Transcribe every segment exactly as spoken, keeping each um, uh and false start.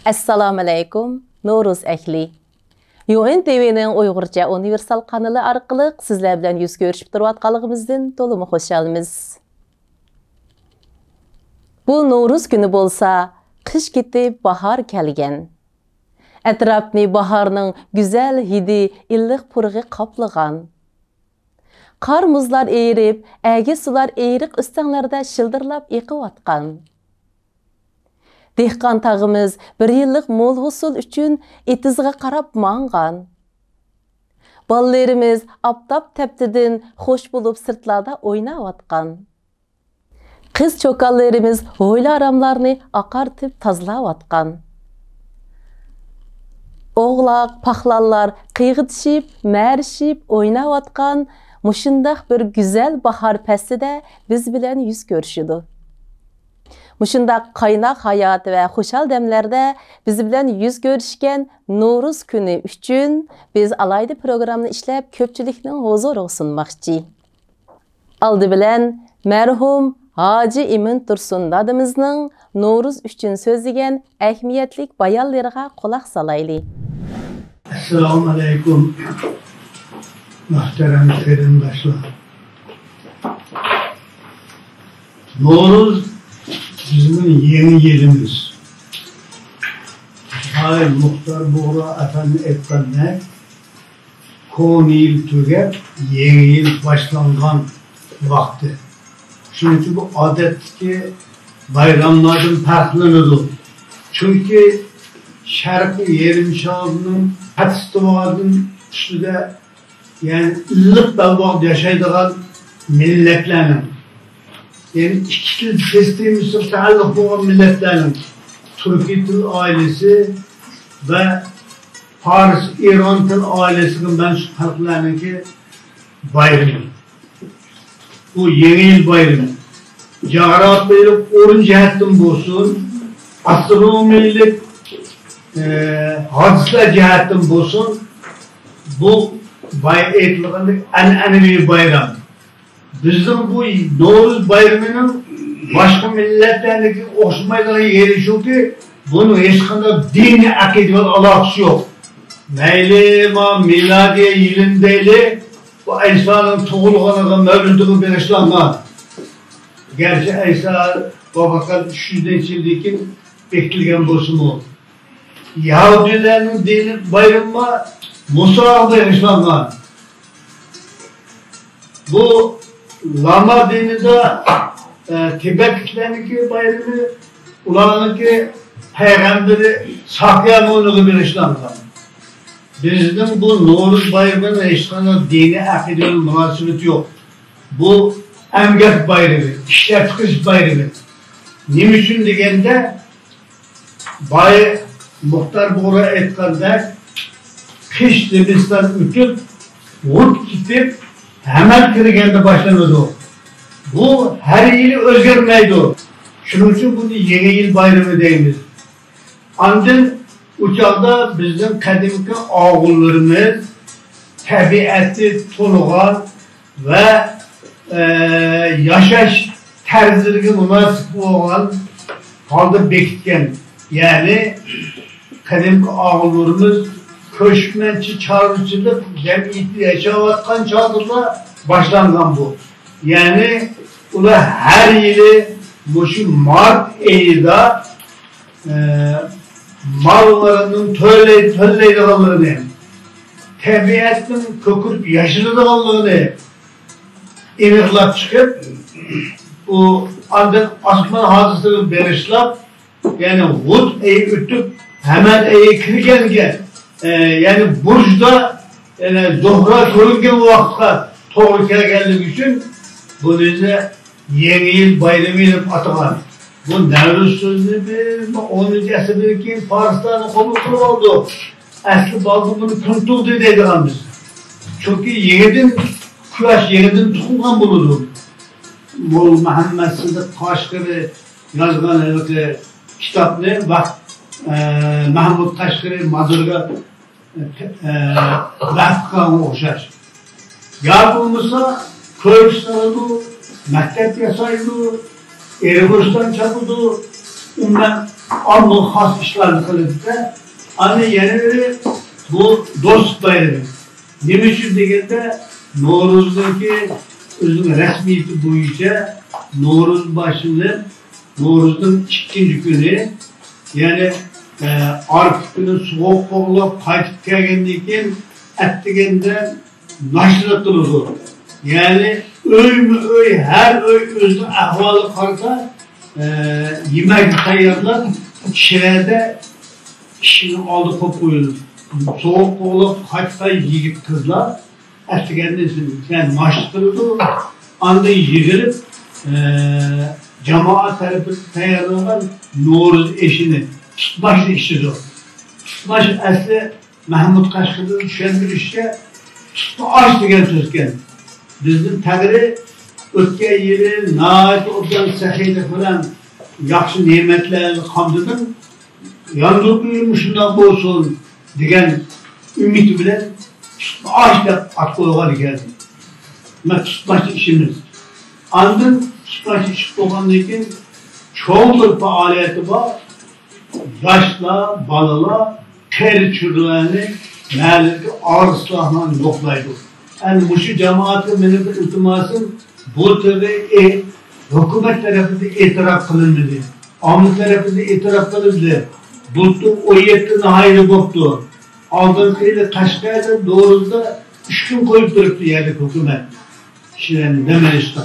ئەسسالامۇئەلەيكۇم، نورۇز ئەھلى. يۇئېن تىۋىنىڭ ئۇيغۇرچە ئۇنىۋېرسال قانىلى ئارقىلىق سىزلەر بىلەن يۈز كۆرۈشۈپ تۇرۇۋاتقانلىقىمىزدىن تولىمۇ خۇشالمىز. بۇ نورۇز كۈنى بولسا، قىش كېتىپ، باھار كەلگەن. ئەتراپنى باھارنىڭ گۈزەل ھىدى، ئىللىق پۇرىقى قاپلىغان. قار-مۇزلار ئېرىپ، ئەگە سۇلار ئېرىق ئۆستەڭلەردە شىلدىرلاپ ئېقىۋاتقان. دېھقان تاغىمىز بىر يىللىق مول ھوسۇل ئۈچۈن ئېتىزغا قاراپ ماڭغان. بالىلىرىمىز ئاپتاپ تەپتىدىن خۇش بولۇپ سىرتلاردا ئويناۋاتقان. قىز چوكانلىرىمىز ھويلا-ئاراملارنى ئاقارتىپ تازىلاۋاتقان. ئوغلاق، پاقلانلار قىيغىتىشىپ، مەرىشىپ ئويناۋاتقان مۇشۇنداق بىر گۈزەل باھار پەسلىدە بىز بىلەن يۈز كۆرۈشىدۇ. مۇشۇنداق قايناق ھايات ۋە خۇشال دەملەردە بىز بىلەن يۈز كۆرۈشكەن نورۇز كۈنى ئۈچۈن بىز ئالاھىدە پروگراممىنى ئىشلەپ، كۆپچىلىكنىڭ ھۇزۇرىغا سۇنماقچى. ئالدى بىلەن مەرھۇم ھاجى ئىمىن تۇرسۇن دادىمىزنىڭ نورۇز ئۈچۈن سۆزلىگەن ئەھمىيەتلىك بايانلىرىغا قۇلاق سالايلى. ئەسسالامۇئەلەيكۇم، مۇھتەرەم قېرىنداشلار. نورۇز بىزنىڭ يېڭى يىلىمىز. ھاي، مۇختار بۇغرا ئەپەندى ئېيتقاندەك، كونا يىل تۈگەپ، يېڭى يىل باشلانغان ۋاقتى. شۇنىڭ ئۈچۈن بۇ ئادەتتىكى بايراملاردىن پەرقلىنىدۇ. چۈنكى شەرقىي يېرىم شارنىڭ پەتىستىۋادىن ئۈستىدە، يەنى ئىللىق بەلباغدا ياشايدىغان مىللەتلەرنىڭ، يەنى ئىككى تىل سىستېمىسىغا تەئەللۇق بولغان مىللەتلەرنىڭ، تۈركىي تىل ئائىلىسى ۋە پارس، ئىران تىل ئائىلىسىگە مەنسۇپ خەلقلەرنىڭكى بايرىمى. بۇ يېڭى يىل بايرىمى. جۇغراپىيەلىك ئورۇن جەھەتتىن بولسۇن، ئاسترونومىيەلىك، ئە، ھادىسىلەر جەھەتتىن بولسۇن، بۇ باي-، ئېيتىلغاندەك ئەنئەنىۋى بايرام. بىزنىڭ بۇ نورۇز بايرىمىنىڭ باشقا مىللەتلەرنىڭكىگە ئوخشىمايدىغان يېرى شۇكى، بۇنىڭ ھېچقانداق دىنىي ئەقىدە بىلەن ئالاقىسى يوق. مەيلى ما مىلادىيە يىلىنى دەيلى، بۇ ئەيسانىڭ تۇغۇلغىنىغا، مەۋلۇدىغا بېغىشلانغان. گەرچە ئەيسا ۋاپات قىلىپ ئۈچ يۈز نەچچە يىلدىن كېيىن بېكىتىلگەن بولسىمۇ، يەھۇدىيلارنىڭ دىنىي بايرىمى مۇساغا بېغىشلانغان. بۇ لاما دىنىدا، ئە، تىبەتلىكلەرنىڭكى بايرىمى، ئۇلارنىڭكى پەيغەمبىرى ساكيامۇنىغا بېغىشلانغان. بىزنىڭ بۇ نورۇز بايرىمىنىڭ ھېچقانداق دىنىي ئەقىدە بىلەن مۇناسىۋىتى يوق. بۇ ئەمگەك بايرىمى، ئىشلەپچىقىرىش بايرىمى. نېمە ئۈچۈن دېگەندە، باي مۇختار بۇغرا ئېيتقاندەك، قىش زىمىستان ئۆتۈپ، غۇت كېتىپ، ھەمەل كىرگەندە باشلىنىدۇ. بۇ ھەر يىلى ئۆزگەرمەيدۇ. شۇنىڭ ئۈچۈن بۇنى يېڭى يىل بايرىمى دەيمىز. ئاندىن ئۇ چاغدا بىزنىڭ قەدىمكى ئاغۇنلىرىمىز تەبىئەتى تولغان ۋە، ئە، ياشاش تەرزلىرىگە مۇناسىپ بولغان ھالدا بېكىتكەن. يەنى قەدىمكى ئاغىللىرىمىز كۆچمەنچى چارۋىچىلىق جەمئىيىتىدە ياشاۋاتقان چاغدىلا باشلانغان بۇ. يەنى ئۇلار ھەر يىلى مۇشۇ مارت ئېيىدا، ئە، ماللارنىڭ تۆلەي-، تۆلەيدىغانلىقىنى، تەبىئەتنىڭ كۆكىرىپ ياشىلىدىغانلىقىنى ئېنىقلاپ چىقىپ، ئۇ ئاندىن ئاسمان ھازىسىغا بېغىشلاپ، يەنى غۇت ئېيى ئۆتۈپ، ھەمەل ئېيى كىرگەنگە، ئە، يەنى بۇرجدا، يەنى زوھرا كۆرۈنگەن ۋاقىتقا توغرا كەلگەنلىكى ئۈچۈن بۇنى يېڭى يىل بايرىمى دەپ ئاتىغان. بۇ نەۋرۇز سۆزىنى بىز ئونىنچى ئەسىردىن كېيىن پارسلارنى قوبۇل قىلىپ ئالدۇق. ئەسلى بالدۇر بۇنى كۈن تۇغدى دەيدىغانبىز. چۈنكى يېڭىدىن، قۇياش يېڭىدىن تۇغۇلغان بولىدۇ. موللا مۇھەممەد سىدىق قاشقىرى يازغان ھېلىقى كىتابنى ۋە، ئە، مەھمۇد قەشقىرى مازىرىغا، ئە، ۋەقىپكە ئوخشاش. يا بولمىسا كۆۋرۈك سالىدۇ، مەكتەپ ياسايدۇ، ئېرىبوستان چاپىدۇ، ئومۇمەن ئاممىغا خاس ئىشلارنى قىلىدۇ-دە. ئاندىن يەنە بىرى بۇ دوستلۇق بايرىمى. نېمە ئۈچۈن دېگەندە، نورۇزنىڭكى ئۆزىنىڭ رەسمىيىتى بويىچە نورۇز باشلىنىپ، نورۇزنىڭ ئىككىنچى كۈنى، يەنى، ئە، ئارپا كۈنى سوغۇق قوغلاپ قايتىپ كەلگەندىن كېيىن، ئەتىگەندە ناشتا قىلىدۇ. يەنى ئۆيمۇ ئۆي، ھەر ئۆي ئۆزىنىڭ ئەھۋالىغا قارىتا، ئە، يېمەك تەييارلاپ، كىشىلەردە ئىشىكنىڭ ئالدىغا قويۇپ قويىدۇ. سوغۇق قوغلاپ قايتقان يىگىت قىزلار ئەتىگەندە يەنى ناشتا قىلىدۇ. ئاندىن يىغىلىپ، ئە، جامائەت تەرىپىدىن تەييارلانغان نورۇز ئېشىنى، تۇتماشنى ئىچىدۇ. تۇتماش ئەسلى مەھمۇد قەشقىرىنىڭ چۈشەندۈرۈشىچە، تۇتما ئاش دېگەن سۆزكەن. بىزدىن تەڭرى ئۆتكەن يىلى ناھايىتى ئوبدان سېخىيلىق بىلەن ياخشى نېمەتلەرنى قامدىدىڭ. ياندۇرۇپ مۇشۇنداق بولسۇن دېگەن ئۈمىد بىلەن تۇتما ئاش دەپ ئات قويغان ئىكەن. مانا تۇتماچ ئىشىمىز. ئاندىن تۇتماچ ئىشىپ بولغاندىن كېيىن چوڭ بىر پائالىيىتى بار. ياشلار، بالىلار، قېرى-چۈرىلەرنى مەھەللىدىكى ئارسلاغان يوقلايدۇ. ئەنە مۇشۇ جامائەتكە مېنىڭ بىر ئىلتىماسىم، بۇ تېغى ئې-، ھۆكۈمەت تەرىپىدىن ئېتىراپ قىلىنمىدى. ئامما تەرىپىدىن ئېتىراپ قىلىندى. بۇلتۇر ئون يەتتە ناھىيەدە بوپتۇ. ئالدىنقى يىلى قەشقەردە، نورۇزدا ئۈچ كۈن قويۇپ تۇرۇپتۇ يەرلىك ھۆكۈمەت كىشىلەرنى دەم ئېلىشقا.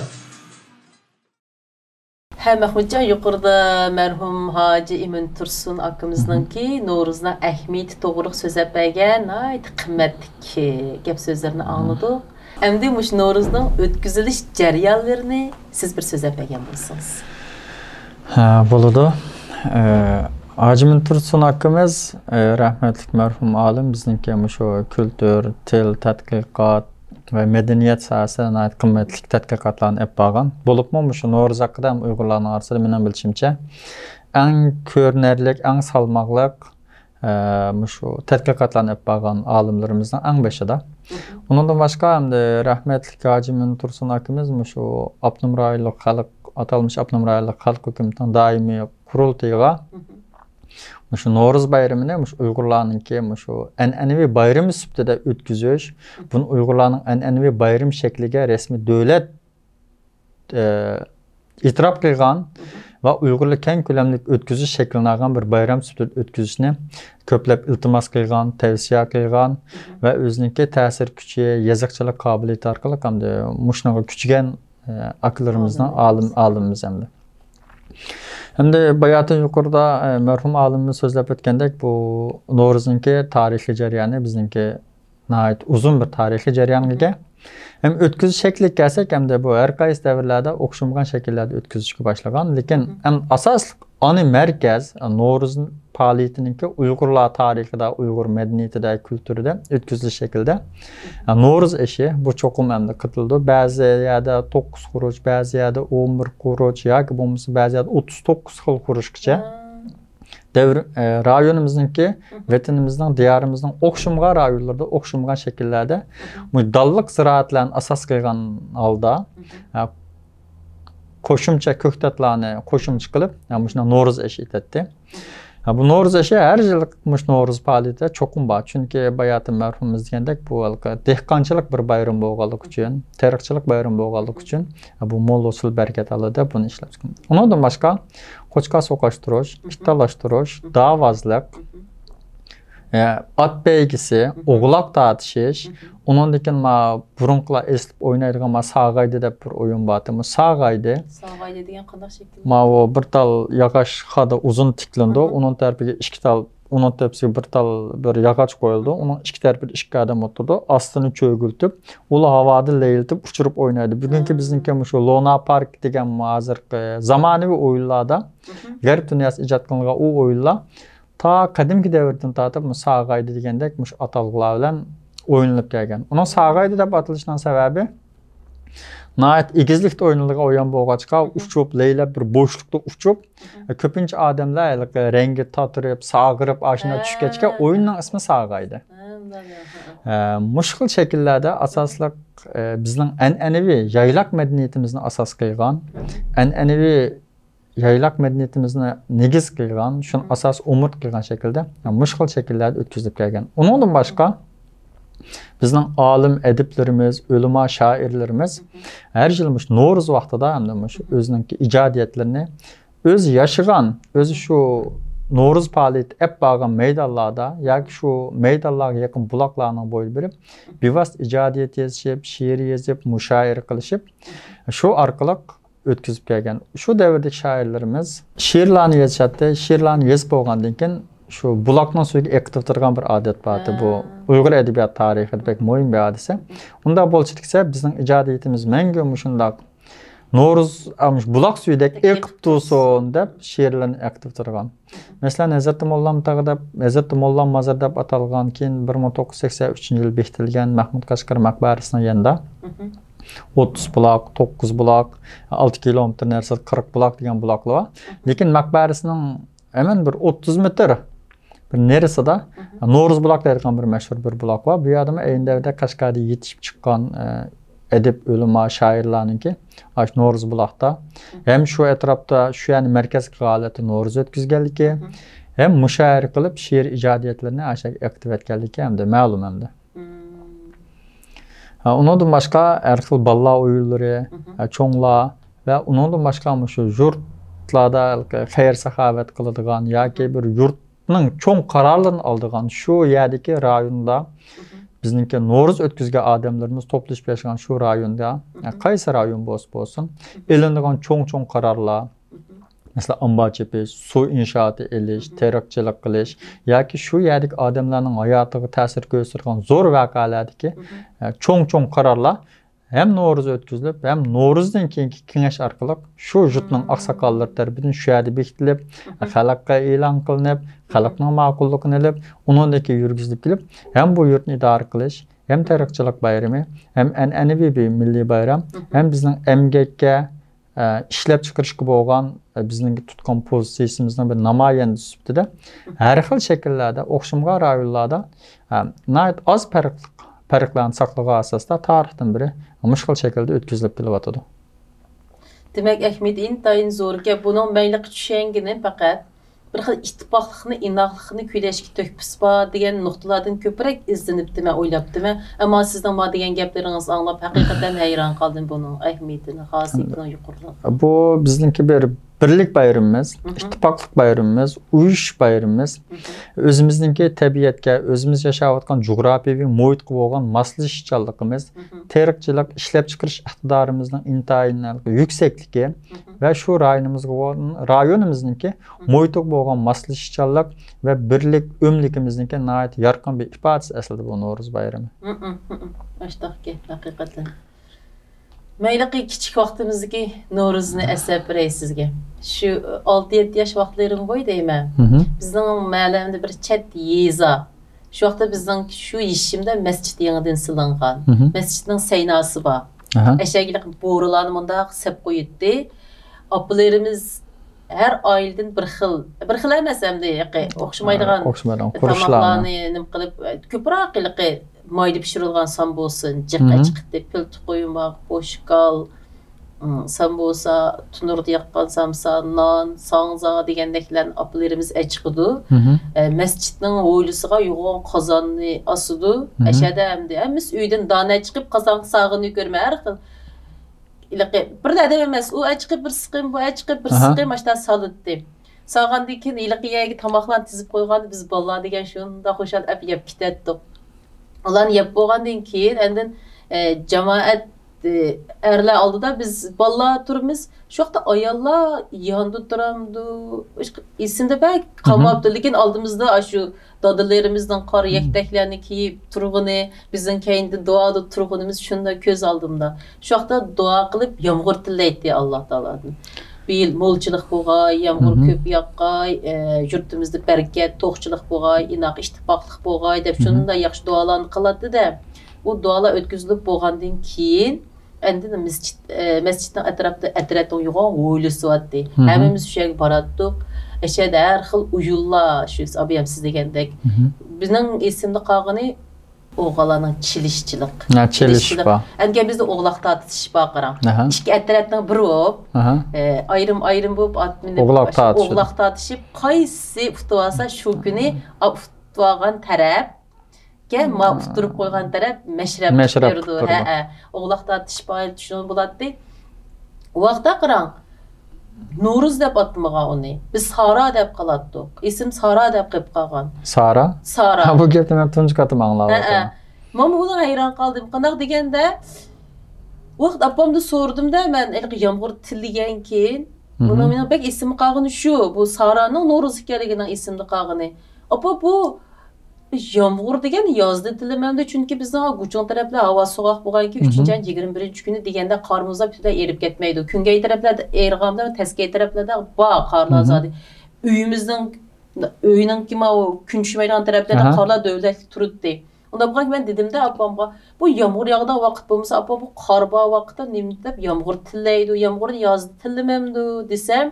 ھە، مەخمۇتجان، يۇقىرىدا مەرھۇم ھاجى ئىمىن تۇرسۇن ئاكىمىزنىڭكى نورۇزنىڭ ئەھمىيىتى توغرىلىق سۆزلەپ بەرگەن ناھايىتى قىممەتلىك گەپ سۆزلىرىنى ئاڭلىدۇق. ئەمدى مۇشۇ نورۇزنىڭ ئۆتكۈزۈلۈش جەريانلىرىنى سىز بىر سۆزلەپ بەرگەن بولسىڭىز. ھە، بولىدۇ. ئە، ھاجى ئىمىن تۇرسۇن ئاكىمىز، ئە، رەھمەتلىك مەرھۇم ئالىم بىزنىڭكى مۇشۇ كۈلتۈر، تىل، تەتقىقات، ۋە مەدەنىيەت ساھەسىدە ناھايىتى قىممەتلىك تەتقىقاتلارنى ئېلىپ بارغان. بولۇپمۇ مۇشۇ نورۇز ھەققىدە ھەم ئۇيغۇرلارنىڭ ئارىسىدا مېنىڭ بىلىشىمچە ئەڭ كۆرۈنەرلىك، ئەڭ سالماقلىق، ئە، مۇشۇ تەتقىقاتلارنى ئېلىپ بارغان ئالىملىرىمىزنىڭ ئەڭ بېشىدا. ئۇنىڭدىن باشقا ئەمدى رەھمەتلىك ھاجى مىنۇ تۇرسۇن ئاكىمىز مۇشۇ ئاپتونوم رايونلۇق خەلق، ئاتالمىش ئاپتونوم رايونلۇق خەلق ھۆكۈمىتىنىڭ دائىمىي قۇرۇلتىيىغا مۇشۇ نورۇز بايرىمىنى مۇشۇ ئۇيغۇرلارنىڭكى مۇشۇ ئەنئەنىۋى بايرىمى سۈپىتىدە ئۆتكۈزۈش، بۇنى ئۇيغۇرلارنىڭ ئەنئەنىۋى بايرىمى شەكلىگە رەسمىي دۆلەت، ئە، ئېتىراپ قىلغان ۋە ئۇيغۇرلار كەڭ كۆلەملىك ئۆتكۈزۈش شەكلىنى ئالغان بىر بايرام سۈپىتىدە ئۆتكۈزۈشنى كۆپلەپ ئىلتىماس قىلغان، تەۋسىيە قىلغان ۋە ئۆزىنىڭكى تەسىر كۈچى، يېزىقچىلىق قابىلىيىتى ئارقىلىق ئەمدى مۇشۇنىڭغا كۈچىگەن ئە، ئاكىلىرىمىزنىڭ، ئالىم، ئالىمىمىز ئەمدى. ئەمدى باياتىن يۇقىرىدا، ئە، مەرھۇم ئالىمىمىز سۆزلەپ ئۆتكەندەك، بۇ نورۇزنىڭكى تارىخىي جەريانى بىزنىڭكى ناھايىتى ئۇزۇن بىر تارىخىي جەريانغا ئىگە. ھەم ئۆتكۈزۈش شەكلىگە كەلسەك، ئەمدى بۇ ھەر قايسى دەۋرلەردە ئوخشىمىغان شەكىللەردە ئۆتكۈزۈشكە باشلىغان. لېكىن ئەڭ ئاساسلىق ئانا مەركەز، نورۇز پائالىيىتىنىڭكى ئۇيغۇرلار تارىخىدا، ئۇيغۇر مەدەنىيىتىدە، كۈلتۈرىدە ئۆتكۈزۈلۈش شەكلىدە، نورۇز ئېشى، بۇ چوقۇم ئەمدى قىلىدۇ. بەزى يەردە توققۇز خۇرۇچ، بەزى يەردە ئون بىر خۇرۇچ ياكى بولمىسا بەزى يەردە ئوتتۇز توققۇز خىل خۇرۇچقىچە دەۋر، ئە، رايونىمىزنىڭكى، ۋەتىنىمىزنىڭ، دىيارىمىزنىڭ ئوخشىمىغان رايونلىرىدا ئوخشىمىغان شەكىللەردە بۇ دانلىق زىرائەتلەرنى ئاساس قىلغان ھالدا، ئە، قوشۇمچە كۆكتاتلارنى قوشۇمچە قىلىپ، ئە، مۇشۇنداق نورۇز ئېشى ئېتەتتى. ئە، بۇ نورۇز ئېشى ھەر يىللىق مۇشۇ نورۇز پائالىيىتىدە چوقۇم بار. چۈنكى باياتىن مەرھۇمىمىز دېگەندەك، بۇ ھېلىقى دېھقانچىلىق بىر بايرىمى بولغانلىقى ئۈچۈن، تېرىقچىلىق بايرىمى بولغانلىقى ئۈچۈن، ئە، بۇ مول ھوسۇل بەرىكەت ئالىدۇ دەپ بۇنى ئىشلەپ چىققان. ئۇنىڭدىن باشقا، قوچقار سوقاشتۇرۇش، ئىت تالاشتۇرۇش، داۋازلىق، ئە، ئات بەيگىسى، ئوغلاق تارتىشىش، ئۇنىڭدىن كېيىن ما بۇرۇنقىلار ئېسىلىپ ئوينايدىغان ما ساغايدى دەپ بىر ئويۇن بارتى. ما ساغايدى. ساغايدى دېگەن قانداق شەكىل؟ ماۋۇ بىر تال ياغاچ خادا ئۇزۇن تىكلىنىدۇ. ئۇنىڭ تەرىپىگە ئىككى تال، ئۇنىڭ تەپسىگە بىر تال بىر ياغاچ قويۇلىدۇ. ئۇنىڭ ئىككى تەرىپىدە ئىككى ئادەم ئولتۇرىدۇ. ئاستىنى چۆگۈلىتىپ، ئۇلار ھاۋادا لەيلىتىپ، ئۇچۇرۇپ ئوينايدۇ. بۈگۈنكى بىزنىڭكى مۇشۇ لۇنا پارك دېگەن ھازىرقى زامانىۋى ئويۇنلاردا، غەرب دۇنياسى ئىجاد قىلغان ئۇ ئويۇنلار تا قەدىمكى دەۋردىن تارتىپ مۇ ساغايدى دېگەندەك مۇشۇ ئاتالغۇلار بىلەن ئوينىلىپ كەلگەن. ئۇنىڭ ساغايدى دەپ ئاتىلىشىنىڭ سەۋەبى، ناھايىتى ئېگىزلىكتە ئوينىلىدىغان ئويۇن بولغاچقا، ئۇچۇپ، لەيلەپ بىر بوشلۇقتا ئۇچۇپ، كۆپىنچە ئادەملەر ھېلىقى رەڭگى تاتىرىپ، ساغىرىپ، ئاشۇنداق چۈشكەچكە ئويۇننىڭ ئىسمى ساغايدى. ئە، مۇشۇ خىل شەكىللەردە ئاساسلىق، ئە، بىزنىڭ ئەنئەنىۋى يايلاق مەدەنىيىتىمىزنى ئاساس قىلغان، ئەنئەنىۋى يايلاق مەدەنىيىتىمىزنى نېگىز قىلغان، شۇنى ئاساس ئومۇرتقا قىلغان شەكىلدە مۇشۇ خىل شەكىللەردە ئۆتكۈزۈلۈپ كەلگەن. ئۇنىڭدىن باشقا، بىزنىڭ ئالىم، ئەدىبلىرىمىز، ئۆلىما، شائىرلىرىمىز ھەر يىل مۇشۇ نورۇز ۋاقتىدا ھەمدە مۇشۇ ئۆزىنىڭكى ئىجادىيەتلىرىنى ئۆزى ياشىغان، ئۆزى شۇ نورۇز پائالىيىتى ئەپ بارغان مەيدانلاردا ياكى شۇ مەيدانلارغا يېقىن بۇلاقلارنىڭ بويىدا بېرىپ، بىۋاسىتە ئىجادىيەت يېزىشىپ، شېئىر يېزىپ، مۇشائىرە قىلىشىپ، شۇ ئارقىلىق ئۆتكۈزۈپ كەلگەن. شۇ دەۋردىكى شائىرلىرىمىز شېئىرلارنى يېزىشاتتى. شېئىرلارنى يېزىپ بولغاندىن كېيىن، شۇ بۇلاقنىڭ سۈيىگە ئېقىتىۋېتىدىغان بىر ئادەت بارتى. بۇ ئۇيغۇر ئەدەبىيات تارىخىدا بەك مۇھىم بىر ھادىسە. ئۇنداق بولۇشى كېرەك، بىزنىڭ ئىجادىيىتىمىز مەڭگۈ مۇشۇنداق نورۇز، ئا، مۇشۇ بۇلاق سۈيىدەك ئېقىپ تۇرسۇن دەپ شېئىرلارنى ئېقىتىۋېتىدىغان. مەسىلەن، ھەزرىتى موللام تاغى دەپ، ھەزرىتى موللام مازىرى دەپ ئاتالغان، كېيىن بىر مىڭ توققۇز يۈز سەكسەن ئۈچىنچى يىلى بېكىتىلگەن مەھمۇد قەشقەر مەقبەرىسىنىڭ يېنىدا ئوتتۇز بۇلاق، توققۇز بۇلاق، ئالتە كىلومېتىر نەرىسىدە قىرىق بۇلاق دېگەن بۇلاقلار بار. لېكىن مەقبەرىسىنىڭ ھەمەن بىر ئوتتۇز مېتىر بىر نېرىسىدا نورۇز بۇلاق دەيدىغان بىر مەشھۇر بىر بۇلاق بار. بۇ يەردىمۇ ئەينى دەۋردە قەشقەردە يېتىشىپ چىققان، ئە، ئەدىب، ئۆلىما، شائىرلارنىڭكى ئاشۇ نورۇز بۇلاقتا ھەم شۇ ئەتراپتا، شۇ يەرنى مەركەز قىلغان ھالەتتە نورۇز ئۆتكۈزگەنلىكى، ھەم مۇشائىرە قىلىپ شېئىر ئىجادىيەتلىرىنى ئاشۇ يەرگە ئېقىتىۋەتكەنلىكى ھەمدە مەلۇم ئەمدى. ھە، ئۇنىڭدىن باشقا ھەر خىل بالىلار ئويۇنلىرى، ھە، چوڭلار ۋە ئۇنىڭدىن باشقا مۇشۇ يۇرتلاردا خەير-ساخاۋەت قىلىدىغان ياكى بىر يۇرتنىڭ چوڭ قارارلىرىنى ئالىدىغان شۇ يەردىكى رايوندا بىزنىڭكى نورۇز ئۆتكۈزگەن ئادەملىرىمىز توپلىشىپ ياشىغان شۇ رايوندا، ھە، قايسى رايون بولسا بولسۇن، ئېلىنىدىغان چوڭ-چوڭ قارارلار، مەسىلەن، ئامبار چېپىش، سۇ ئىنشائاتى ئېلىش، تېرىقچىلىق قىلىش ياكى شۇ يەردىكى ئادەملەرنىڭ ھاياتىغا تەسىر كۆرسىتىدىغان زور ۋەقەلەردىكى، ئە، چوڭ-چوڭ قارارلار ھەم نورۇز ئۆتكۈزۈلۈپ، ھەم نورۇزدىن كېيىنكى كېڭەش ئارقىلىق شۇ يۇرتنىڭ ئاقساقاللىرى تەرىپىدىن شۇ يەردە بېكىتىلىپ، خەلققە ئېلان قىلىنىپ، خەلقنىڭ ماقۇللۇقىنى ئېلىپ، ئۇنىڭدىن كېيىن يۈرگۈزۈلۈپ كېلىپ، ھەم بۇ يۇرتنى ئىدارە قىلىش، ھەم تېرىقچىلىق بايرىمى، ھەم ئەنئەنىۋى بىر مىللىي بايرام، ھەم بىزنىڭ ئەمگەككە، ئە، ئىشلەپچىقىرىشقا بولغان، ئە، بىزنىڭ تۇتقان پوزىتسىيىسىمىزنىڭ بىر نامايەندىسى سۈپىتىدە ھەر خىل شەكىللەردە، ئوخشىمىغان رايونلاردا، ئە، ناھايىتى ئاز پەرق، پەرقلەرنى ساقلىغان ئاساستا تارىختىن بېرى مۇشۇ خىل شەكىلدە ئۆتكۈزۈلۈپ كېلىۋاتىدۇ. دېمەك، ئەھمىيىتى ئىنتايىن زوركەن. بۇنىڭ مەيلىقى چۈشەنگىنى پەقەت بىر خىل ئىتتىپاقلىقنى، ئىناقلىقنى كۈيلەشكە تۆھپىسى بار دېگەن نۇقتىلاردىن كۆپرەك ئىزدىنىپتىمەن، ئويلاپتىمەن. ئەمما سىزنىڭ ما دېگەن گەپلىرىڭىزنى ئاڭلاپ، ھەقىقەتەن ھەيران قالدىم بۇنىڭ ئەھمىيىتىنى، خاسىيىتىنىڭ يۇقىرىلىقى. بۇ بىزنىڭكى بىر بىرلىك بايرىمىمىز، ئىتتىپاقلىق بايرىمىمىز، ئۇيۇشۇش بايرىمىمىز. ئۆزىمىزنىڭكى تەبىئەتكە، ئۆزىمىز ياشاۋاتقان جۇغراپىيەۋى مۇھىتقا بولغان ماسلىشىشچانلىقىمىز، تېرىقچىلىق، ئىشلەپچىقىرىش ئىقتىدارىمىزنىڭ ئىنتايىن يۈكسەكلىكى ۋە شۇ رايونىمىزغا بولغان، رايونىمىزنىڭكى مۇھىتىغا بولغان ماسلىشىشچانلىق ۋە بىرلىك، ئۆملۈكىمىزنىڭكى ناھايىتى يارقىن بىر ئىپادىسى ئەسلىدە بۇ نورۇز بايرىمى. ئاشتاق گەپ، ھەقىقەتەن. مەيلىقى كىچىك ۋاقتىمىزدىكى نورۇزنى ئەسلەپ بېرەي سىزگە. شۇ ئالتە يەتتە ياش ۋاقىتلىرىم بويىدى دەيمەن. بىزنىڭ مەھەللەمدە بىر چەت يېزا. شۇ ۋاقىتتا بىزنىڭ شۇ يېشىمدا مەسچىت يېڭىدىن سېلىنغان. مەسچىتنىڭ سەيناسى بار. ئەشەگىلىك بورىلارنى مۇنداق سەپ قويۇتتى. ئاپىلىرىمىز ھەر ئائىلىدىن بىر خىل، بىر خىل ئەمەس ئەمدى، ھېلىقى ئوخشىمايدىغان ئوخشىمايدىغان قۇرۇلۇشلارنى. تاماقلارنى نېمە قىلىپ، كۆپرەك ھېلىقى مايدا پىشۇرۇلغان سامبۇسىنى، جىقە مھم. ئەچىقىتى، پىلتە قۇيماق، پوشكال، ئىم، سامبۇسا، تونۇردا ياققان سامسا، نان، ساڭزا دېگەندەكلەرنى ئاپىلىرىمىز ئەچىقىدۇ. مھم. ئە، مەسچىتنىڭ ھويلىسىغا يوغان قازاننى ئاسىدۇ. مھم. ئەشەدە ئەمدى ھەممىسى ئۆيدىن دانە چىقىپ، قازانغا ساغىنى كۆرمە ھەر خىل. ھېلىقى بىر ئادەم ئەمەس، ئۇ ئەچىقىپ بىر سىقىم، بۇ ئەچىقىپ بىر ئاھا. سىقىم، ئاشتا سالىتتى. سالغاندىن كېيىن ھېلىقى يەرگە تاماقلارنى تىزىپ قويغاندا، بىز بالىلار دېگەن شۇنداق خۇشال ئەپ يەپ كېتەتتۇق. ئۇلارنى يەپ بولغاندىن كېيىن، ئاندىن، ئە، جامائەت، ئە، ئەرلەر ئالدىدا بىز بالىلار تۇرىمىز. شۇ ۋاقىتتا ئاياللار ياندا تۇرامدۇ؟ ئېسىمدە بەك مھم. قالماپتۇ. لېكىن ئالدىمىزدا ئاشۇ دادىلىرىمىزنىڭ قارا مھم. يەكتەكلەرنى كىيىپ تۇرغىنى، بىزنىڭ كەينىدە دۇئادا تۇرغىنىمىز شۇنداق كۆز ئالدىمدا. شۇ ۋاقىتتا دۇئا قىلىپ يامغۇر تىلەيتتى ئاللا تائالادىن. بۇ يىل مولچىلىق بولغاي، يامغۇر مھم. كۆپ ياغقاي، ئە، يۇرتىمىزدا بەرىكەت، توقچىلىق بولغاي، ئىناق ئىتتىپاقلىق بولغاي دەپ مھم. شۇنداق ياخشى دۇئالارنى قىلاتتى-دە. ئۇ دۇئالار ئۆتكۈزۈلۈپ بولغاندىن كېيىن، ئاندىن مەسچىت، ئە، مەسچىتنىڭ ئەتراپىدا، ئەترەتنىڭ يوغان ھويلىسى بارتتى. مھم. ھەممىمىز شۇ يەرگە باراتتۇق. ئەشەدە ھەر خىل ئويۇنلار، شۇ ئابايام سىز دېگەندەك. مھم. بىزنىڭ ئېسىمدە قالغىنى ئوغۇللارنىڭ چېلىشچىلىق. ھە، چېلىشىش چېلىشچىلىق. بار. ئەنگە بىزدە ئوغلاق تارتىشىش بار، قاراڭ. ئاھا. ئىككى ئەترەتنىڭ بىرى بولۇپ، ئاھا. ئە، ئايرىم-ئايرىم بولۇپ، ئات مىنىپ، ئوغلاق تارتىشىدۇ. ئوغلاق تارتىشىپ، قايسى ئۇتۇۋالسا، شۇ كۈنى، ئا، ئۇتۇۋالغان تەرەپكە، ما، ئۇتتۇرۇپ قويغان تەرەپ مەشرەپ مەشرەپ قىلىپ بېرىدۇ. قىلىپ بېرىدۇ. ھە، ھە. ئوغلاق تارتىشىپ، شۇنىڭ بولاتتى. ۋاقتا قاراڭ. نورۇز دەپ ئاتىمىغان ئۇنى. بىز سارا دەپ قالاتتۇق. ئېسىم سارا دەپ قېلىپ قالغان. سارا؟ سارا. ھە، بۇ گەپنى مەن تۇنجى قېتىم ئاڭلاپ ھە، ھە. ئاتىمەن. مانا بۇنىڭ ھەيران قالدىم. قانداق دېگەندە، ۋاقىت ئاپامدىن سورىدىمدە مەن، ھېلىقى يامغۇر تىللىگەن كېيىن. مھم. بۇنىڭ مېنىڭ بەك ئېسىمدە قالغىنى شۇ. بۇ سارانىڭ نورۇز ئىكەنلىكىنىڭ ئېسىمدە قالغىنى. ئاپا، بۇ يامغۇر دېگەن يازدا تىللىمەمدۇ، چۈنكى بىزنىڭ گۇچۇڭ تەرەپلەر ھاۋا سوغۇق بولغانكى، مھم. ئۈچىنچى ئاينىڭ يىگىرمە بىرىنچى كۈنى دېگەندە قارىمۇزدا پۈتۈنلەي ئېرىپ كەتمەيدۇ. كۈنگەي تەرەپلەردە ئېرىغاندا، تەسكەي تەرەپلەردە بار قارلار مھم. زادى. ئۆيىمىزنىڭ، ئۆينىڭكى ماۋۇ كۈن چۈشمەيدىغان تەرەپلەردە ئاھا. قارلار دۆۋىلەك تۇرۇتتى. ئۇنداق بولغان كېيىن مەن دېدىمدە ئاپامغا، بۇ يامغۇر ياغىدىغان ۋاقىت بولمىسا، ئاپا، بۇ قار بار ۋاقىتتا نېمە دەپ يامغۇر تىللەيدۇ، يامغۇرنى يازدا تىللىمەمدۇ دېسەم،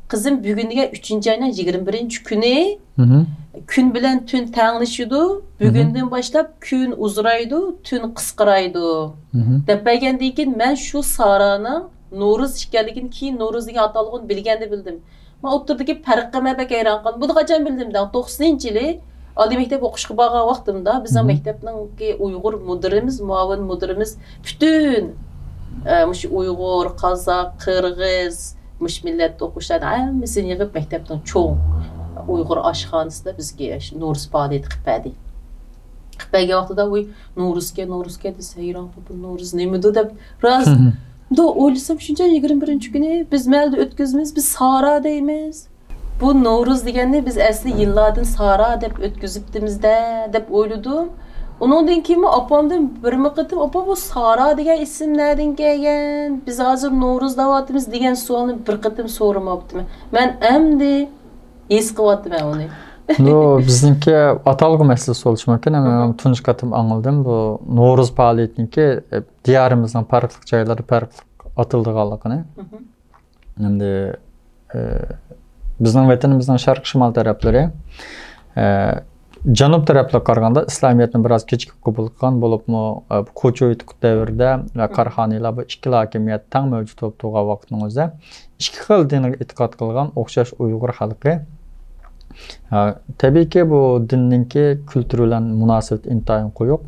قىزىم بۈگۈن دېگەن ئۈچىنچى ئاينىڭ يىگىرمە بىرىنچى كۈنى، مھم. كۈن بىلەن تۈن تەڭلىشىدۇ، مھم. بۈگۈندىن باشلاپ كۈن ئۇزىرايدۇ، تۈن قىسقىرايدۇ، مھم. دەپ بەرگەندىن كېيىن، مەن شۇ سارانىڭ نورۇز ئىكەنلىكىنى، كېيىن نورۇز دېگەن ئاتالغۇنى بىلگەندە بىلدىم. مەن ئوتتۇرىدىكى پەرققە مەن بەك ھەيران قالدىم. بۇنى قاچان بىلدىم دەڭ؟ توقسىنىنچى يىلى ئالىي مەكتەپ ئوقۇشقا بارغان ۋاقتىمدا بىزنىڭ مھم. مەكتەپنىڭكى ئۇيغۇر مۇدىرىمىز، مۇئاۋىن مۇدىرىمىز پۈتۈن، ئە، مۇشۇ ئۇيغۇر، قازاق، قىرغىز، مۇشۇ مىللەتتە ئوقۇغۇچىلارنى ھەممىسىنى يىغىپ مەكتەپنىڭ چوڭ ئۇيغۇر ئاشخانىسىدا بىزگە شۇ نورۇز پائالىيىتى قىلىپ بەردى. قىلىپ بەرگەن ۋاقتىدا، ۋۇي، نورۇزكەن، نورۇزكەن دېسە، ھەيران قېلىپ، بۇ نورۇز نېمىدۇ دەپ راست مۇنداق ئويلىسام، شۇنچە يىگىرمە بىرىنچى كۈنى بىز مەلدە ئۆتكۈزىمىز، بىز سارا دەيمىز. بۇ نورۇز دېگەننى بىز ئەسلى يىللاردىن سارا دەپ ئۆتكۈزۈپتىمىز-دە، دەپ ئويلىدىم. ئۇنىڭدىن كېيىنمۇ ئاپامدىن بىرمۇ قېتىم، «ئاپا، بۇ سارا دېگەن ئىسىم نەدىن كەلگەن؟ بىز ھازىر نورۇز دەۋاتىمىز» دېگەن سوئالنى بىر قېتىم سورىماپتىمەن. مەن ئەمدى ھېس قىلىۋاتىمەن ئۇنى. بۇ بىزنىڭكى ئاتالغۇ مەسىلىسى بولۇشى مۇمكىن. ئەمما مەن تۇنجى قېتىم ئاڭلىدىم. بۇ نورۇز پائالىيىتىنىڭكى، ئە، دىيارىمىزنىڭ پەرقلىق جايلىرىدا پەرقلىق ئاتىلىدىغانلىقىنى. ئەمدى، ئە، بىزنىڭ ۋەتىنىمىزنىڭ شەرقىي شىمال تەرەپلىرى، ئە، جەنۇب تەرەپلەرگە قارىغاندا ئىسلامىيەتنى بىراز كېچىكىپ قوبۇل قىلغان بولۇپمۇ، ئە، بۇ كوچا يۇتۇق دەۋرىدە ۋە كارخانىلار بۇ ئىككىلا ھاكىمىيەت تەڭ مەۋجۇت بولۇپ تۇرغان ۋاقىتنىڭ ئۆزىدە ئىككى خىل دىنغا ئېتىقاد قىلغان ئوخشاش ئۇيغۇر خەلقى. ھە، تەبىئىيكى، بۇ دىننىڭكى كۈلتۈر بىلەن مۇناسىۋىتى ئىنتايىن قويۇق.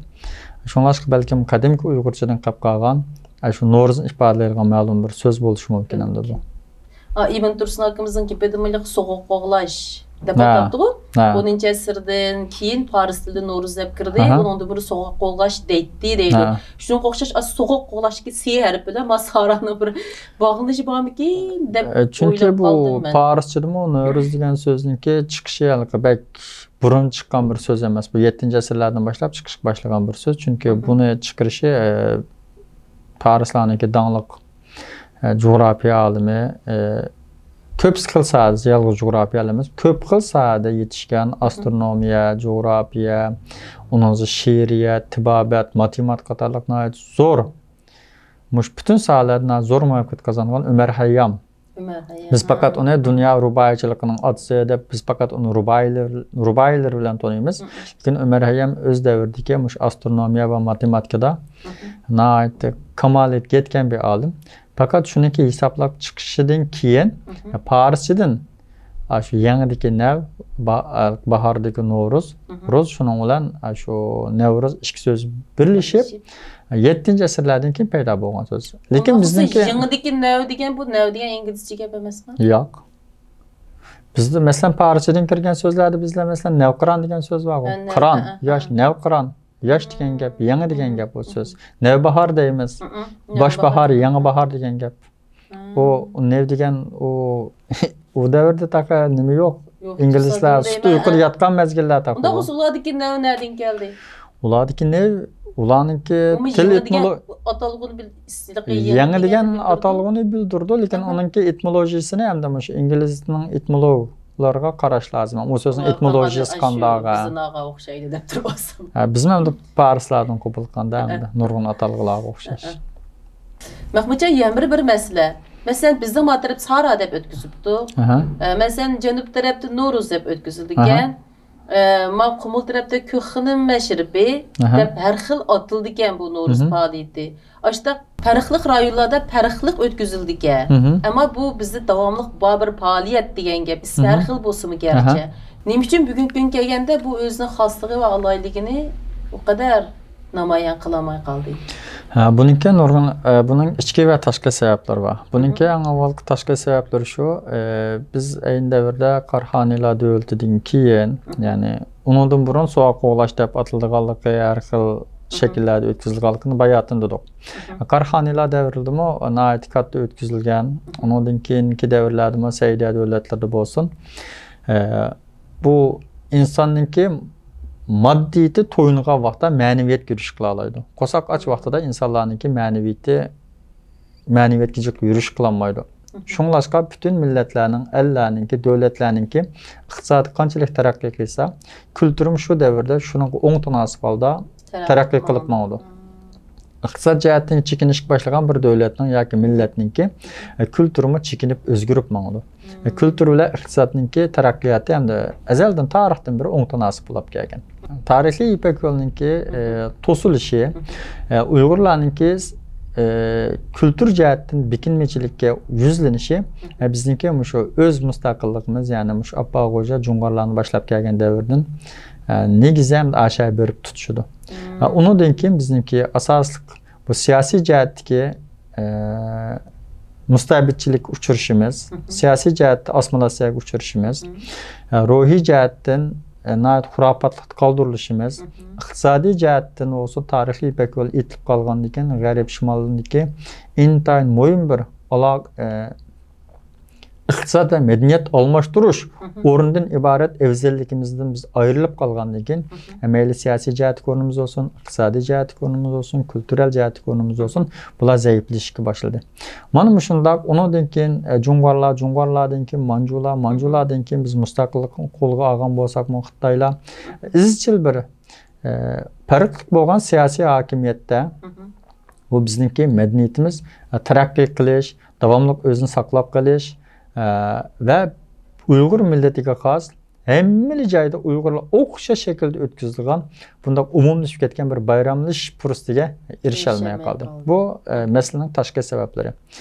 شۇڭلاشقا، بەلكىم قەدىمكى ئۇيغۇرچىدىن قېلىپ قالغان، ئە، شۇ نورۇزنى ئىپادىلەيدىغان مەلۇم بىر سۆز بولۇشى مۇمكىن ئەمدى بۇ. ئا، ئىبن تۇرسۇن ئاكىمىزنىڭ گېپىدىنمۇ سوغۇق قوغلاش دەپ ھە. ئاتاپتىغۇ. ھە. ئونىنچى ئەسىردىن كېيىن پارس تىلىدا نورۇز دەپ كىردى. ئاھا. ئۇنىڭدىن بۇرۇن سوغۇق قوغلاش دەيتتى دەيدۇ. ھە. شۇنىڭغا ئوخشاش، ئا، سوغۇق قوغلاشتىكى سې ھەرپى بىلەن ما سارانىڭ بىر باغلىنىشى بارمىكىن دەپ ئە، چۈنكى ئويلاپ بۇ قالدىم مەن. پارسچىدىمۇ نورۇز دېگەن سۆزنىڭكى چىقىشى ھېلىقى بەك بۇرۇن چىققان بىر سۆز ئەمەس. بۇ يەتتىنچى ئەسىرلەردىن باشلاپ چىقىشقا باشلىغان بىر سۆز. چۈنكى مھم. بۇنى چىقىرىشى، ئە، پارسلارنىڭكى داڭلىق، ئە، جۇغراپىيە ئالىمى، ئە، كۆپ خىل ساھەدە، يالغۇز جۇغراپىيە ئالىمى ئەمەس، كۆپ خىل ساھەدە يېتىشكەن، مھم. ئاسترونومىيە، جۇغراپىيە، ئۇنىڭ شېئىرىيەت، تېبابەت، ماتېماتىكا قاتارلىق ناھايىتى زور، مۇشۇ پۈتۈن ساھەلەردە زور مۇۋەپپەقىيەت قازانغان ئۆمەر خەييام. بىز پەقەت ئۇنى دۇنيا رۇبائىيچىلىقىنىڭ ئاتىسى دەپ، بىز پەقەت ئۇنى رۇبائىيلىرى، رۇبائىيلىرى بىلەن تونۇيمىز. لېكىن ئۆمەر ھەييام ئۆز دەۋرىدىكى مۇشۇ ئاسترونومىيە ۋە ماتېماتىكىدا ناھايىتى كامالەتكە يەتكەن بىر ئالىم. پەقەت شۇنىڭكى ھېسابلاپ چىقىشىدىن كېيىن پارسچىدىن، ئا، شۇ يېڭىدىكى نەۋ، با-، ئا، باھاردىكى نورۇز، روز، شۇنىڭ بىلەن، ئا، شۇ نەۋرۇز ئىككى سۆز بىرلىشىپ، يەتتىنچى ئەسىرلەردىن كېيىن پەيدا بولغان سۆز. لېكىن بىزنىڭكى يېڭىدىكى نەۋ دېگەن، بۇ نەۋ دېگەن ئىنگلىزچە گەپ ئەمەسمۇ؟ ياق. بىزدە، مەسىلەن، پارسچىدىن كىرگەن سۆزلەردە بىزدە، مەسىلەن، نەۋقىران دېگەن سۆز بارغۇ. قىران، ياش، نەۋقىران. ياش دېگەن گەپ، يېڭى دېگەن گەپ ئۇ سۆز. نەۋباھار دەيمىز. باش باھار، يېڭى باھار دېگەن گەپ. ئۇ نەۋ دېگەن ئۇ، ئۇ دەۋردە تاقا نېمە يوق. ئىنگلىزلار سۈت ئۇيقۇدا ياتقان مەزگىللەر تاقا. ئۇنداق بولسا ئۇلاردىكى نەۋ نەدىن كەلدى؟ ئۇلاردىكى نەۋ، ئۇلارنىڭكى تىل ئېتىمولو-، ئاتالغۇنى بىل-، يېڭى دېگەن ئاتالغۇنى بىلدۈرىدۇ، لېكىن ئۇنىڭكى ئېتىمولوگىيىسىنى ھەمدە مۇشۇ ئىنگلىزنىڭ ئېتىمولوگلارغا قاراش لازىم. ئۇ سۆزنىڭ ئېتىمولوگىيىسى قانداق؟ بىزناغا ئوخشايدۇ دەپ تۇرۇۋالسام. ھە، بىزمۇ ئەمدى پارسلاردىن قوبۇل قىلغاندا ئەمدى نۇرغۇن ئاتالغۇلارغا ئوخشاش. مەخمۇتجان، يەنە بىر، بىر مەسىلە. مەسىلەن، بىزنىڭ ما تەرەپ سارا دەپ ئۆتكۈزۈپتۇ. ئە، مەسىلەن، جەنۇب تەرەپتە نورۇز دەپ ئۆتكۈزۈلىدىكەن. ئە، ما قۇمۇل تەرەپتە كۆك خېنىم مەشرىپى دەپ ھەر خىل ئاتىلىدىكەن بۇ نورۇز پائالىيىتى. ئاشۇنداق پەرقلىق رايونلاردا پەرقلىق ئۆتكۈزۈلىدىكەن. ئەمما بۇ بىزدە داۋاملىق بار بىر پائالىيەت دېگەن گەپ. ئىسمى ھەر خىل بولسىمۇ گەرچە. نېمە ئۈچۈن بۈگۈنكى كۈنگە كەلگەندە بۇ ئۆزىنىڭ خاسلىقى ۋە ئالاھىدىلىكىنى ئۇ قەدەر نامايان قىلالماي قالدى؟ ھە، بۇنىڭكى نۇرغۇن، ئە، بۇنىڭ ئىچكى ۋە تاشقى سەۋەبلىرى بار. بۇنىڭكى ئەڭ ئاۋۋالقى تاشقى سەۋەبلىرى شۇ، ئە، بىز ئەينى دەۋردە قارخانىلار دۆلىتىدىن كېيىن، يەنى ئۇنىڭدىن بۇرۇن سۇغا قوغلاش دەپ ئاتىلىدىغانلىقى، ھەر خىل شەكىللەردە ئۆتكۈزۈلگەنلىكىنى باياتىن دېدۇق. قارخانىلار دەۋرىدىمۇ ناھايىتى كاتتا ئۆتكۈزۈلگەن. ئۇنىڭدىن كېيىنكى دەۋرلەردىمۇ سەئىدىيە دۆلەتلىرىدە بولسۇن، ئە، بۇ ئىنساننىڭكى ماددىيىتى تويۇنغان ۋاقىتتا مەنىۋىيەتكە يۈرۈش قىلالايدۇ. قورساق ئاچ ۋاقتىدا ئىنسانلارنىڭكى مەنىۋىيىتى، مەنىۋىيەتكە جىق يۈرۈش قىلالمايدۇ. شۇڭلاشقا پۈتۈن مىللەتلەرنىڭ، ئەللەرنىڭكى، دۆلەتلەرنىڭكى ئىقتىسادى قانچىلىك تەرەققىي قىلسا، كۈلتۈرىمۇ شۇ دەۋردە شۇنىڭغا ئوڭ تاناسىپ ھالدا تەرەققىي قىلىپ ماڭىدۇ. ئىقتىساد جەھەتتىن چېكىنىشكە باشلىغان بىر دۆلەتنىڭ ياكى مىللەتنىڭكى، ئە، كۈلتۈرىمۇ چېكىنىپ ئۆزگىرىپ ماڭىدۇ. ئە، كۈلتۈر بىلەن ئىقتىسادنىڭكى تەرەققىياتى ھەمدە ئەزەلدىن تارىختىن بېرى ئوڭ تاناسىپ بولاپ كەلگەن. تارىخىي يىپەك يولىنىڭكى، ئە، توسۇلۇشى، ئە، ئۇيغۇرلارنىڭكى، ئە، كۈلتۈر جەھەتتىن بېكىنمىچىلىككە يۈزلىنىشى، ئە، بىزنىڭكى مۇشۇ ئۆز مۇستەقىللىقىمىز، يەنى مۇشۇ ئاپپا غوجا جۇڭغارلارنى باشلاپ كەلگەن دەۋردىن، ئە، نېگىزى ھەم ئاشا بېرىپ تۇتۇشىدۇ. ئە، ئۇنىڭدىن كېيىن بىزنىڭكى ئاساسلىق بۇ سىياسىي جەھەتتىكى، ئە، مۇستەبىتچىلىككە ئۇچرىشىمىز، سىياسىي جەھەتتە ئاسسىمىلياتسىيەگە ئۇچرىشىمىز، ئە، روھىي جەھەتتىن، ئە، ناھايىتى خۇراپاتلىقتا قالدۇرۇلۇشىمىز، ئىقتىسادىي جەھەتتىن بولسا تارىخىي يىپەك يولى ئېتىلىپ قالغاندىن كېيىن غەرب شىمالدىكى ئىنتايىن مۇھىم بىر ئالاقە، ئە، ئىقتىساد ۋە مەدەنىيەت ئالماشتۇرۇش ئورنىدىن ئىبارەت ئەۋزەللىكىمىزدىن بىز ئايرىلىپ قالغاندىن كېيىن، مەيلى سىياسىي جەھەتتىكى ئورنىمىز بولسۇن، ئىقتىسادىي جەھەتتىكى ئورنىمىز بولسۇن، كۈلتۈرەل جەھەتتىكى ئورنىمىز بولسۇن، بۇلار زەئىپلىشىشكە باشلىدى. مانا مۇشۇنداق، ئۇنىڭدىن كېيىن، ئە، جۇڭغارلار، جۇڭغارلاردىن كېيىن مانجۇلار، مانجۇلاردىن كېيىن بىز مۇستەقىللىقنى قولغا ئالغان بولساقمۇ خىتايلار ئىزچىل بىر، ئە، پەرقلىق بولغان سىياسىي ھاكىمىيەتتە بۇ بىزنىڭكى مەدەنىيىتىمىز، ئە، تەرەققىي قىلىش، داۋاملىق ئۆزىنى ساقلاپ قېلىش، ئە، ۋە ئۇيغۇر مىللىتىگە خاس ھەممىلا جايدا ئۇيغۇرلار ئوخشاش شەكىلدە ئۆتكۈزىدىغان بۇنداق ئومۇملىشىپ كەتكەن بىر بايراملىشىش پۇرسىتىگە ئېرىشەلمەي قالدى. بۇ، ئە، مەسىلىنىڭ تاشقى سەۋەبلىرى.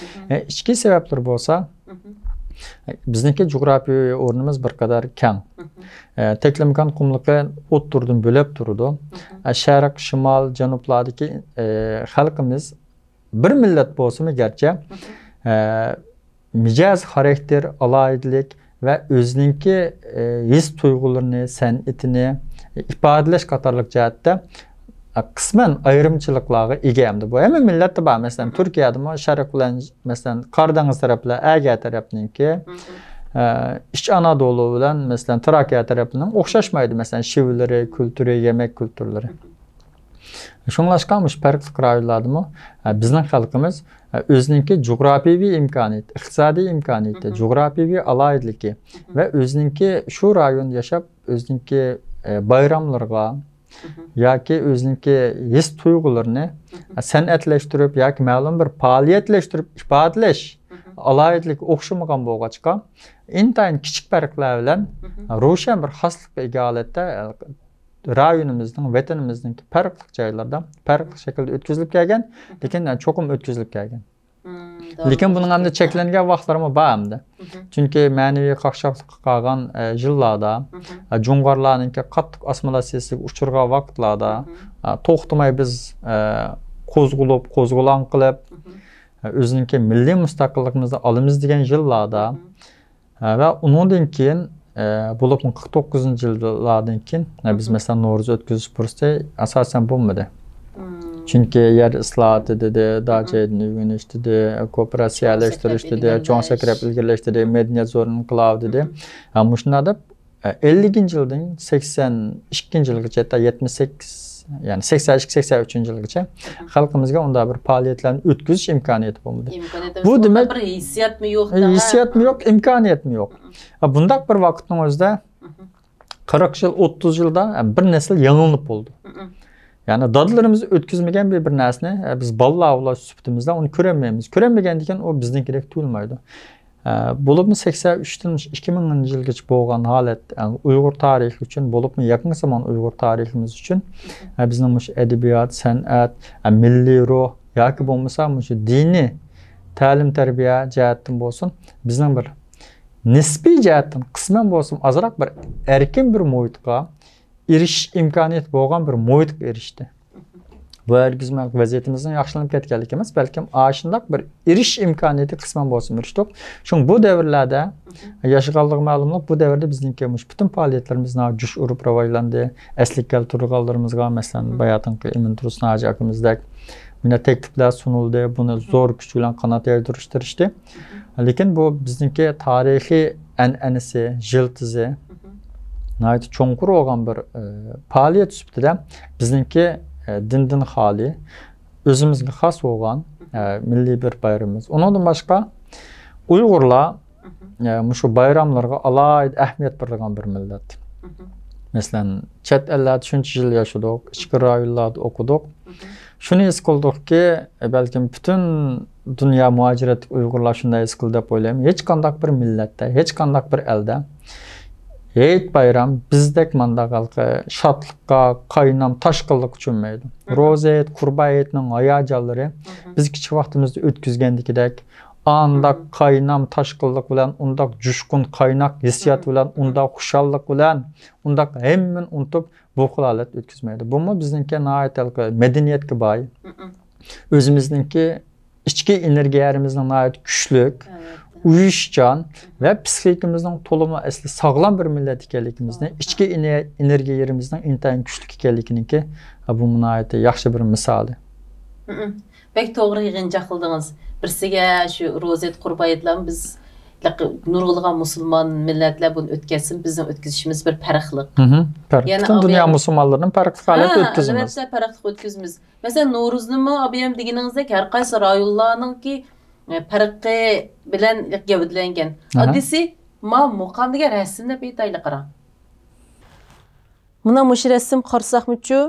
ئە، ئىچكى سەۋەبلىرى بولسا، بىزنىڭكى جۇغراپىيەۋى ئورنىمىز بىر قەدەر كەڭ. ئە، تەكلىماكان قۇملۇقى ئوتتۇرىدىن بۆلەپ تۇرىدۇ. ئە، شەرق، شىمال، جەنۇبلاردىكى، ئە، خەلقىمىز بىر مىللەت بولسىمۇ گەرچە، ئە، مىجەز، خاراكتېر، ئالاھىدىلىك ۋە ئۆزىنىڭكى، ئە، ھېس تۇيغۇلىرىنى، سەنئىتىنى ئىپادىلەش قاتارلىق جەھەتتە، ئە، قىسمەن ئايرىمچىلىقلارغا ئىگە ئەمدى. بۇ ھەممە مىللەتتە بار. مەسىلەن، تۈركىيەدىمۇ شەرق بىلەن، مەسىلەن، قارا دېڭىز تەرەپلەر، ئەگەر تەرەپنىڭكى، ئە، ئىچ ئانادولۇ بىلەن، مەسىلەن، تراكىيە تەرەپنىڭ ئوخشاشمايدۇ. مەسىلەن، شېۋىلىرى، كۈلتۈرى، يېمەك كۈلتۈرلىرى. شۇڭلاشقا مۇشۇ پەرقلىق رايونلاردىمۇ، ئە، بىزنىڭ خەلقىمىز، ئە، ئۆزىنىڭكى جۇغراپىيەۋى ئىمكانىيىتى، ئىقتىسادىي ئىمكانىيىتى، جۇغراپىيەۋى ئالاھىدىلىكى ۋە ئۆزىنىڭكى شۇ رايوندا ياشاپ، ئۆزىنىڭكى، ئە، بايراملىرىغا ياكى ئۆزىنىڭكى ھېس تۇيغۇلىرىنى، ئە، سەنئەتلەشتۈرۈپ ياكى مەلۇم بىر پائالىيەتلەشتۈرۈپ ئىپادىلەش، ئالاھىدىلىكى ئوخشىمىغان بولغاچقا، ئىنتايىن كىچىك پەرقلەر بىلەن روشەن بىر خاسلىققا ئىگە ھالەتتە، ئە، رايونىمىزنىڭ، ۋەتىنىمىزنىڭ پەرقلىق جايلىرىدا پەرقلىق شەكىلدە ئۆتكۈزۈلۈپ كەلگەن، لېكىن، ئە، چوقۇم ئۆتكۈزۈلۈپ كەلگەن. لېكىن بۇنىڭ ئەمدى چەكلەنگەن ۋاقىتلىرىمۇ بار ئەمدى. چۈنكى مەنىۋى قاقشاقلىققا قالغان، ئە، يىللاردا، ئە، جۇڭغارلارنىڭكى قاتتىق ئاسسىمىلياتسىيىسىگە ئۇچرىغان ۋاقىتلاردا، ئە، توختىماي بىز، ئە، قوزغىلىپ، قوزغىلاڭ قىلىپ، ئە، ئۆزىنىڭكى مىللىي مۇستەقىللىقىمىزنى ئالىمىز دېگەن يىللاردا، ئە، ۋە ئۇنىڭدىن كېيىن، ئە، بولۇپمۇ قىرىق توققۇزىنچى يىللاردىن كېيىن، ئە، بىز، مەسىلەن، نورۇز ئۆتكۈزۈش پۇرسىتى ئاساسەن بولمىدى. چۈنكى يەر ئىسلاھاتى دېدى، داجايدىن ئۆگىنىش دېدى، كوپىراتسىيەلەشتۈرۈش دېدى، چوڭ سەكرەپ ئىلگىرىلەش دېدى، مەدەنىيەت زورىنى ئىنقىلابى دېدى. ھە، مۇشۇنداق دەپ، ئە، ئەللىكىنچى يىلدىن سەكسەن ئىككىنچى يىلغىچە، ھەتتا يەتمىش سەككىز، يەنى سەكسەن ئىككى، سەكسەن ئۈچىنچى يىلغىچە خەلقىمىزگە ئۇنداق بىر پائالىيەتلەرنى ئۆتكۈزۈش ئىمكانىيىتى بولمىدى. ئىمكانىيىتىمىز بۇ بولمىدى، دېمەك، بىر ھېسسىياتمۇ يوق، ھېسسىياتمۇ يوق، ئىمكانىيەتمۇ يوق. ھە، بۇنداق بىر ۋاقىتنىڭ ئۆزىدە قىرىق يىل، ئوتتۇز يىلدا بىر نەسىل يېڭىلىنىپ بولدى. يەنى دادىلىرىمىز ئۆتكۈزمىگەن بىر، بىر نەرسىنى، ئە، بىز بالىلار بولاش سۈپىتىمىزدە ئۇنى كۆرەلمەيمىز. كۆرەلمىگەندىكىن ئۇ بىزنىڭكىدەك تۇيۇلمايدۇ. ئە، بولۇپمۇ سەكسەن ئۈچتىن ئىككى مىڭىنچى يىلغىچە بولغان ھالەت، ئە، ئۇيغۇر تارىخى ئۈچۈن، بولۇپمۇ يېقىنقى زامان ئۇيغۇر تارىخىمىز ئۈچۈن، ئە، بىزنىڭ مۇشۇ ئەدەبىيات، سەنئەت، ئە، مىللىي روھ ياكى بولمىسا مۇشۇ دىنىي تەلىم-تەربىيە جەھەتتىن بولسۇن، بىزنىڭ بىر نىسپىي جەھەتتىن قىسمەن بولسىمۇ ئازراق بىر ئەركىن بىر مۇھىتقا ئېرىشىش ئىمكانىيىتى بولغان بىر مۇھىتقا ئېرىشتى. بۇ ھەرگىزمۇ ۋەزىيىتىمىزنىڭ ياخشىلىنىپ كەتكەنلىكى ئەمەس، بەلكىم ئاشۇنداق بىر ئېرىشىش ئىمكانىيىتى قىسمەن بولسىمۇ ئېرىشتۇق. شۇڭا بۇ دەۋرلەردە ياشىغانلىقى مەلۇملۇق، بۇ دەۋردە بىزنىڭكى مۇشۇ پۈتۈن پائالىيەتلىرىمىز ناھايىتى جۇش ئۇرۇپ راۋاجلاندى. ئەسلىگە كەلتۈرىدىغانلىرىمىزغا، مەسىلەن، باياتىنقى ئىمىن تۇرسۇن ھاجى ئاكىمىزدەك مۇنداق تەكلىپلەر سۇنۇلدى. بۇنى زور كۈچ بىلەن قانات يايدۇرۇش تىرىشتى. لېكىن بۇ بىزنىڭكى تارىخىي ئەنئەنىسى، يىلتىزى ناھايىتى چوڭقۇر بولغان بىر، ئە، پائالىيەت سۈپىتىدە بىزنىڭكى، ئە، دىندىن خالىي، ئۆزىمىزگە خاس بولغان، ئە، مىللىي بىر بايرىمىمىز. ئۇنىڭدىن باشقا ئۇيغۇرلار، ئە، مۇشۇ بايراملارغا ئالاھىدە ئەھمىيەت بېرىدىغان بىر مىللەت. مەسىلەن، چەت ئەللەردە شۇنچە يىل ياشىدۇق، ئىچكىرى رايونلاردا ئوقۇدۇق. شۇنى ھېس قىلدۇقكى، بەلكىم پۈتۈن دۇنيا مۇھاجىرەتتىكى ئۇيغۇرلار شۇنداق ھېس قىلدى دەپ ئويلايمەن. ھېچقانداق بىر مىللەتتە، ھېچقانداق بىر ئەلدە ھېيت بايرام بىزدەك مانداق ھېلىقى شادلىققا، قاينام، تاشقىنلىققا چۆممەيدۇ. روزا ھېيت، قۇربان ھېيتنىڭ ھاياجانلىرى بىز كىچىك ۋاقتىمىزدا ئۆتكۈزگەندىكىدەك ئانداق قاينام تاشقىنلىق بىلەن، ئۇنداق جۇشقۇن قايناق ھېسسىيات بىلەن، ئۇنداق خۇشاللىق بىلەن، ئۇنداق ھەممىنى ئۇنتۇپ، بۇ خىل ھالەت ئۆتكۈزمەيدۇ. بۇمۇ بىزنىڭكى ناھايىتى ھېلىقى مەدەنىيەتكە باي. ئۆزىمىزنىڭكى ئىچكى ئېنېرگىيەلىرىمىزنىڭ ناھايىتى كۈچلۈك، ئۇيۇشچان ۋە پسىخىكىمىزنىڭ تولىمۇ ئەسلى ساغلام بىر مىللەت ئىكەنلىكىمىزنى، ئىچكى ئېنە-، ئېنېرگىيەلىرىمىزنىڭ ئىنتايىن كۈچلۈك ئىكەنلىكىنىڭكى بۇ ناھايىتى ياخشى بىر مىسالى. بەك توغرا يىغىنچاقلىدىڭىز. بىرسىگە شۇ روزا ھېيت، قۇربان ھېيتلارنى بىز نۇرغۇنلىغان مۇسۇلمان مىللەتلەر بۇنى ئۆتكەزسىمۇ، بىزنىڭ ئۆتكۈزۈشىمىز بىر پەرقلىق. پەرق. يەنە پۈتۈن دۇنيا مۇسۇلمانلىرىنىڭ پەرقلىق ھالەتتە ئۆتكۈزىمىز. ئەلۋەتتە، پەرقلىق ئۆتكۈزىمىز. مەسىلەن، نورۇزنىمۇ ئابىيەم دېگىنىڭىزدەك ھەر قايسى رايونلارنىڭكى، ئە، پەرقى بىلەن گەۋدىلەنگەن. ئاددىيسى، ما مۇقام دېگەن رەسىم دەپ ئېيتايلى، قاراڭ. مانا مۇشۇ رەسىم قارىساقمۇچۇ،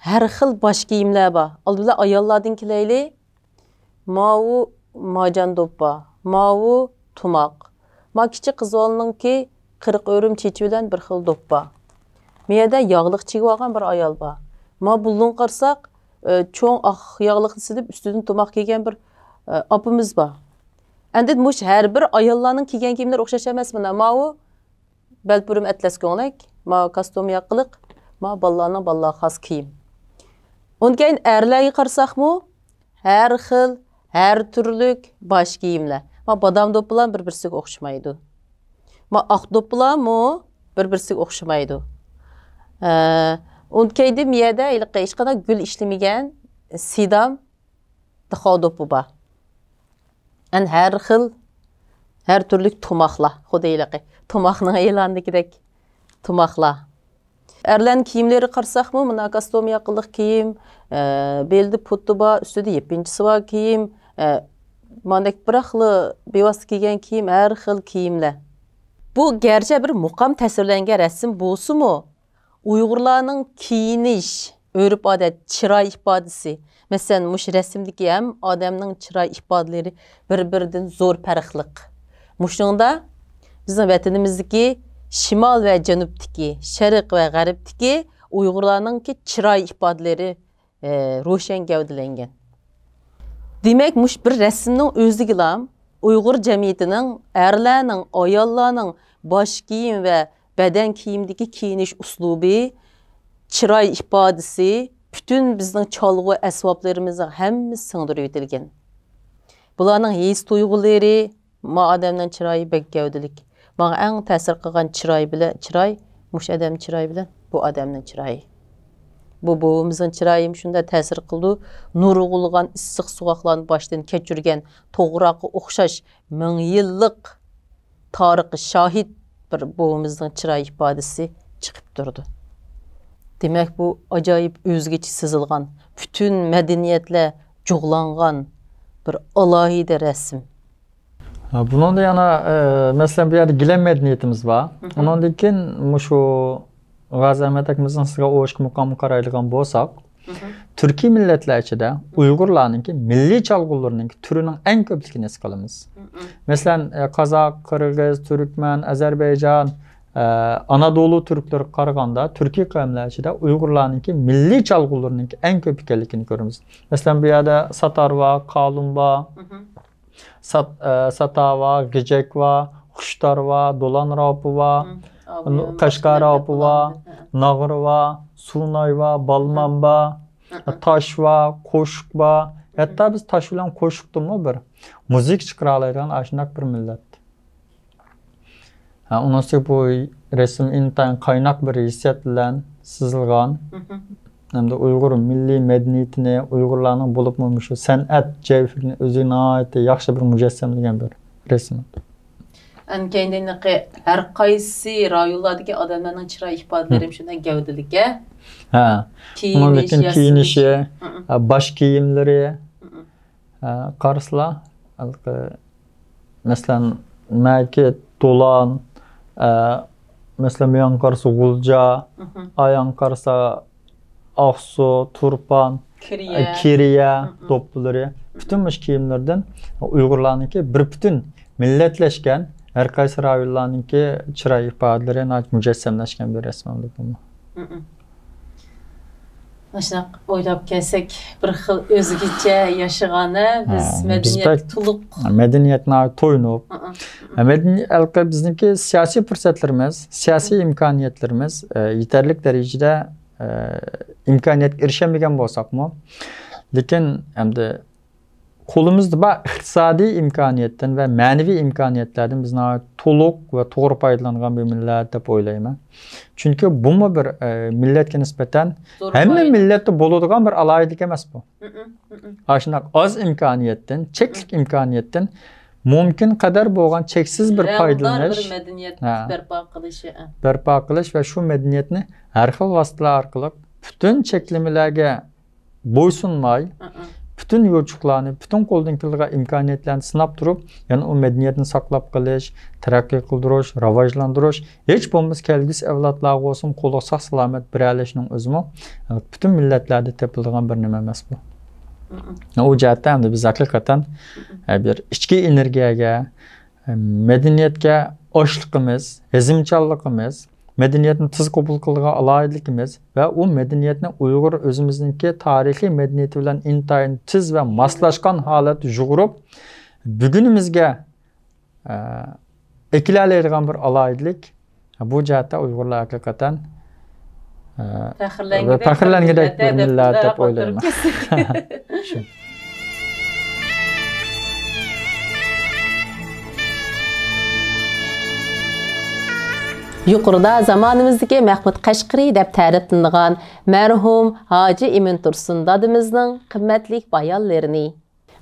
ھەر خىل باش كىيىملەر بار. ئالدى بىلەن ئاياللاردىن كېلەيلى. ماۋۇ ماجان دوپپا، ماۋۇ تۇماق. ما كىچىك قىز بالىنىڭكى قىرىق ئۆرۈم چېچى بىلەن بىر خىل دوپپا. مۇ يەردە ياغلىق چىگىۋالغان بىر ئايال بار. ما بۇلۇڭغا قارىساق، ئە، چوڭ ئاق ياغلىقنى سېلىپ، ئۈستىدىن تۇماق كىيگەن بىر، ئە، ئاپىمىز بار. ئەندى مۇشۇ ھەر بىر ئاياللارنىڭ كىيگەن كىيىملىرى ئوخشاش ئەمەسمۇ؟ ماۋۇ بەلپۈرۈم ئەتلەس كۆڭلەك، ماۋۇ كاستيۇم ياقىلىق، ماۋۇ بالىلارنىڭ بالىلارغا خاس كىيىم. ئۇندىن كېيىن ئەرلەرگە قارىساقمۇ، ھەر خىل، ھەر تۈرلۈك باش كىيىملەر. ما بادام دوپپىلار بىر-بىرسىگە ئوخشىمايدۇ. ما ئاق دوپپىلارمۇ بىر-بىرسىگە ئوخشىمايدۇ. ئە، ئۇندىن كېيىن مۇ يەردە ھېلىقى ھېچقانداق گۈل ئىشلىمىگەن سىدام دىخاۋ دوپپا بار. ئەنە ھەر خىل، ھەر تۈرلۈك تۇماقلار، خۇددى ھېلىقى تۇماقنىڭ ئېلانىدىكىدەك تۇماقلار. ئەرلەرنىڭ كىيىملىرى قارىساقمۇ، مانا كاستيۇم ياقىلىق كىيىم، ئە، بېلىدە پۇتى بار، ئۈستىدە يېپىنچىسى بار كىيىم، ئە، ماندەك بىراقلا بىۋاسىتە كىيگەن كىيىم، ھەر خىل كىيىملەر. بۇ گەرچە بىر مۇقام تەسۋىرلەنگەن رەسىم بولسىمۇ، ئۇيغۇرلارنىڭ كىيىنىش، ئۆرپ-ئادەت، چىراي ئىپادىسى. مەسىلەن، مۇشۇ رەسىمدىكى ھەم ئادەمنىڭ چىراي ئىپادىلىرى بىر-بىرىدىن زور پەرقلىق. مۇشۇنىڭدا بىزنىڭ ۋەتىنىمىزدىكى شىمال ۋە جەنۇبتىكى، شەرق ۋە غەربتىكى ئۇيغۇرلارنىڭكى چىراي ئىپادىلىرى، ئە، روشەن گەۋدىلەنگەن. دېمەك، مۇشۇ بىر رەسىمنىڭ ئۆزىگىلا ئۇيغۇر جەمئىيىتىنىڭ ئەرلەرنىڭ، ئاياللارنىڭ باش كىيىم ۋە بەدەن كىيىمىدىكى كىيىنىش ئۇسلۇبى، چىراي ئىپادىسى، پۈتۈن بىزنىڭ چالغۇ ئەسۋابلىرىمىزنىڭ ھەممىسى سىڭدۈرۈۋېتىلگەن. بۇلارنىڭ ھېس تۇيغۇلىرى، ما ئادەمنىڭ چىرايى بەك گەۋدىلىك. ماڭا ئەڭ تەسىر قىلغان چىراي بىلەن، چىراي، مۇشۇ ئادەم چىرايى بىلەن بۇ ئادەمنىڭ چىرايى. بۇ بوۋىمىزنىڭ چىرايى شۇنداق تەسىر قىلىدۇ. نۇرغۇنلىغان ئىسسىق سوغۇقلارنى باشتىن كەچۈرگەن، توغراققا ئوخشاش مىڭ يىللىق تارىخقا شاھىت بىر بوۋىمىزنىڭ چىراي ئىپادىسى چىقىپ تۇرىدۇ. دېمەك، بۇ ئاجايىپ ئۆزگىچە سىزىلغان، پۈتۈن مەدەنىيەتلەر جۇغلانغان بىر ئالاھىدە رەسىم. ھە، بۇنىڭدا يەنە، ئە، مەسىلەن، بۇ يەردە گىلەن مەدەنىيىتىمىز بار. مھم. ئۇنىڭدىن كېيىن مۇشۇ غازى ئەمەت ئاكىمىزنىڭ سىزگە ئوشۇق مۇقامىغا قارايدىغان بولساق، مھم. تۈركىي مىللەتلەر ئىچىدە ئۇيغۇرلارنىڭكى مىللىي چالغۇلىرىنىڭكى تۈرىنىڭ ئەڭ كۆپلۈكىنى ھېس قىلىمىز. مھم. مەسىلەن، ئە، قازاق، قىرغىز، تۈركمەن، ئەزەربەيجان، ئە، ئانادولۇ تۈركلىرىگە قارىغاندا، تۈركىي قەۋملەر ئىچىدە ئۇيغۇرلارنىڭكى مىللىي چالغۇلىرىنىڭكى ئەڭ كۆپ ئىكەنلىكىنى كۆرىمىز. مەسىلەن، بۇ يەردە ساتار بار، قالۇن بار، مھم. سات-، ئە، ساتا بار، غېجەك بار، خۇشتار بار، دولان راۋىپى بار، مھم. ئاۋۇ قەشقەر راۋىپى بار، ھە. ناغرا بار، سۇناي بار، بالمان بار، ھە. تاش بار، قوشۇق بار. ھەتتا بىز تاش بىلەن قوشۇقتىنمۇ بىر مۇزىكا چىقىرالايدىغان ئاشۇنداق بىر مىللەت. ھە، ئۇنىڭ ئۈستىگە بۇ رەسىم ئىنتايىن قايناق بىر ھېسسىيات بىلەن سىزىلغان. مھم. ھەمدە ئۇيغۇر مىللىي مەدەنىيىتىنى، ئۇيغۇرلارنىڭ بولۇپمۇ مۇشۇ سەنئەت جەۋھىرىنى ئۆزى ناھايىتى ياخشى بىر مۇجەسسەملىگەن بىر رەسىم. ئەنكەينىڭكى ھەر قايسى رايونلاردىكى ئادەملەرنىڭ چىراي ئىپادىلىرى مم. شۇنداق گەۋدىلىك، ھە؟ ھە. كىيىنىش، ئۇنىڭدىن كېيىن ياسىنىش. كىيىنىشى، مم. ھە، باش كىيىملىرى، مم. ھە، قارىسىلا، ھېلىقى مەسىلەن، مەكىت، دولان، ئە، مەسىلەن، بۇيان قارىسا غۇلجا، مم. ئايان قارىسا ئاقسۇ، تۇرپان، كىرىيە. ئە، كىرىيە مم. دوپپىلىرى. پۈتۈن مۇشۇ كىيىملىرىدىن ئۇيغۇرلارنىڭكى بىر پۈتۈن مىللەتلەشكەن، ھەر قايسى رايونلارنىڭكى چىراي ئىپادىلىرى ناھايىتى مۇجەسسەملەشكەن بىر رەسىم بۇ. مم. ئاشۇنداق ئويلاپ كەلسەك، بىر خىل ئۆزگىچە ياشىغان، ھە، بىز ھە، مەدەنىيەت بەك تولۇق. مەدەنىيەت ناھايىتى تويۇنۇپ. ھە، ھە. ھە، مەدەنىي-، ھېلىقى بىزنىڭكى سىياسىي پۇرسەتلىرىمىز، سىياسىي ئىمكانىيەتلىرىمىز، ئە، يېتەرلىك دەرىجىدە، ئە، ئىمكانىيەتكە ئېرىشەلمىگەن بولساقمۇ، لېكىن ئەمدى قولىمىزدا بار ئىقتىسادىي ئىمكانىيەتتىن ۋە مەنىۋى ئىمكانىيەتلەردىن بىز ناھايىتى تولۇق ۋە توغرا پايدىلانغان بىر مىللەت دەپ ئويلايمەن. چۈنكى بۇمۇ بىر، ئە، مىللەتكە نىسبەتەن زور ھەممە پايدا. مىللەتتە بولىدىغان بىر ئالاھىدىلىك ئەمەسمۇ؟ مم، مم، مم. ئاشۇنداق ئاز ئىمكانىيەتتىن، چەكلىك ئىمكانىيەتتىن مۇمكىن قەدەر بولغان چەكسىز بىر رەڭدار پايدىلىنىش، بىر مەدەنىيەت ھە. بەرپا قىلىشى، ھە. بەرپا قىلىش ۋە شۇ مەدەنىيەتنى ھەر خىل ۋاسىتىلەر ئارقىلىق پۈتۈن چەكلىمىلەرگە بويسۇنماي، ئا-، ئا. پۈتۈن يوچۇقلارنى، پۈتۈن قولدىن كېلىدىغان ئىمكانىيەتلەرنى سىناپ تۇرۇپ، يەنە ئۇ مەدەنىيەتنى ساقلاپ قېلىش، تەرەققىي قىلدۇرۇش، راۋاجلاندۇرۇش، ھېچ بولمىسا كەلگۈسى ئەۋلادلارغا بولسۇن قۇلىقى ساق-سالامەت بېرەلىشنىڭ ئۆزىمۇ، ئە، پۈتۈن مىللەتلەردە تېپىلىدىغان بىر نېمە ئەمەس بۇ. ئا-، ئا. ئۇ جەھەتتە ئەمدى بىز ھەقىقەتەن، ئا-، ئا. ئە، بىر ئىچكى ئېنېرگىيەگە، مەدەنىيەتكە ئاچلىقىمىز، ھېزىمچانلىقىمىز، مەدەنىيەتنى تېز قوبۇل قىلىدىغان ئالاھىدىلىكىمىز ۋە ئۇ مەدەنىيەتنى ئۇيغۇر ئۆزىمىزنىڭكى تارىخىي مەدەنىيىتى بىلەن ئىنتايىن تېز ۋە ماسلاشقان ھالەتتە يۇغۇرۇپ، بۈگۈنىمىزگە، ئە، ئەكېلەلەيدىغان بىر ئالاھىدىلىك. بۇ جەھەتتە ئۇيغۇرلار ھەقىقەتەن، ئە، پەخىرلەنگۈدەك پەخىرلەنگۈدەك بىر بىر مىللەت دەپ، مىللەت دەپ ئويلايمەن. ئوتتۇرىغا كەلسەك. شۇ. يۇقىرىدا زامانىمىزدىكى مەھمۇد قەشقىرى دەپ تەرىپلىنىدىغان مەرھۇم ھاجى ئىمىن تۇرسۇن دادىمىزنىڭ قىممەتلىك بايانلىرىنى،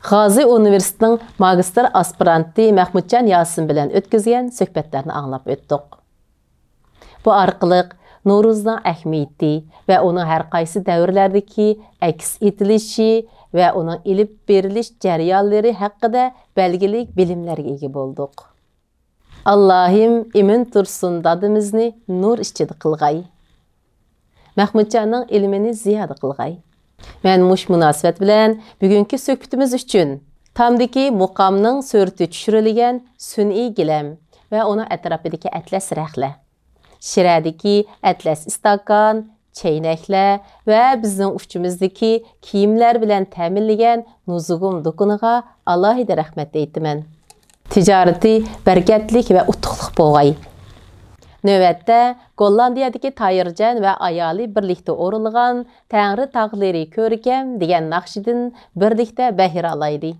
غازى ئۇنىۋېرسىتېتىنىڭ ماگىستىر ئاسپىرانتى مەھمۇتجان ياسىن بىلەن ئۆتكۈزگەن سۆھبەتلەرنى ئاڭلاپ ئۆتتۇق. بۇ ئارقىلىق نورۇزنىڭ ئەھمىيىتى ۋە ئۇنىڭ ھەر قايسى دەۋرلەردىكى ئەكس ئېتىلىشى ۋە ئۇنىڭ ئېلىپ بېرىلىش جەريانلىرى ھەققىدە بەلگىلىك بىلىملەرگە ئىگە بولدۇق. ئاللاھىم ئىمىن تۇرسۇن دادىمىزنى نۇر ئىچىدە قىلغاي. مەخمۇتجاننىڭ ئىلمىنى زىيادە قىلغاي. مەن مۇشۇ مۇناسىۋەت بىلەن بۈگۈنكى سۆھبىتىمىز ئۈچۈن تامدىكى مۇقامنىڭ سۈرىتى چۈشۈرۈلگەن سۈنئىي گىلەم ۋە ئۇنىڭ ئەتراپىدىكى ئەتلەس رەختلەر، شىرەدىكى ئەتلەس ئىستاكان، چەينەكلەر ۋە بىزنىڭ ئۇچىمىزدىكى كىيىملەر بىلەن تەمىنلىگەن نۇزۇگۇم دۇكىنىغا ئالاھىدە رەھمەت ئېيتىمەن. تىجارىتى بەرىكەتلىك ۋە ئۇتۇقلۇق بولغاي. نۆۋەتتە گوللاندىيەدىكى تايىرجان ۋە ئايالى بىرلىكتە ئورۇنلىغان تەڭرى تاغلىرى كۆركەم دېگەن ناخشىدىن بىرلىكتە بەھرە ئالايلى.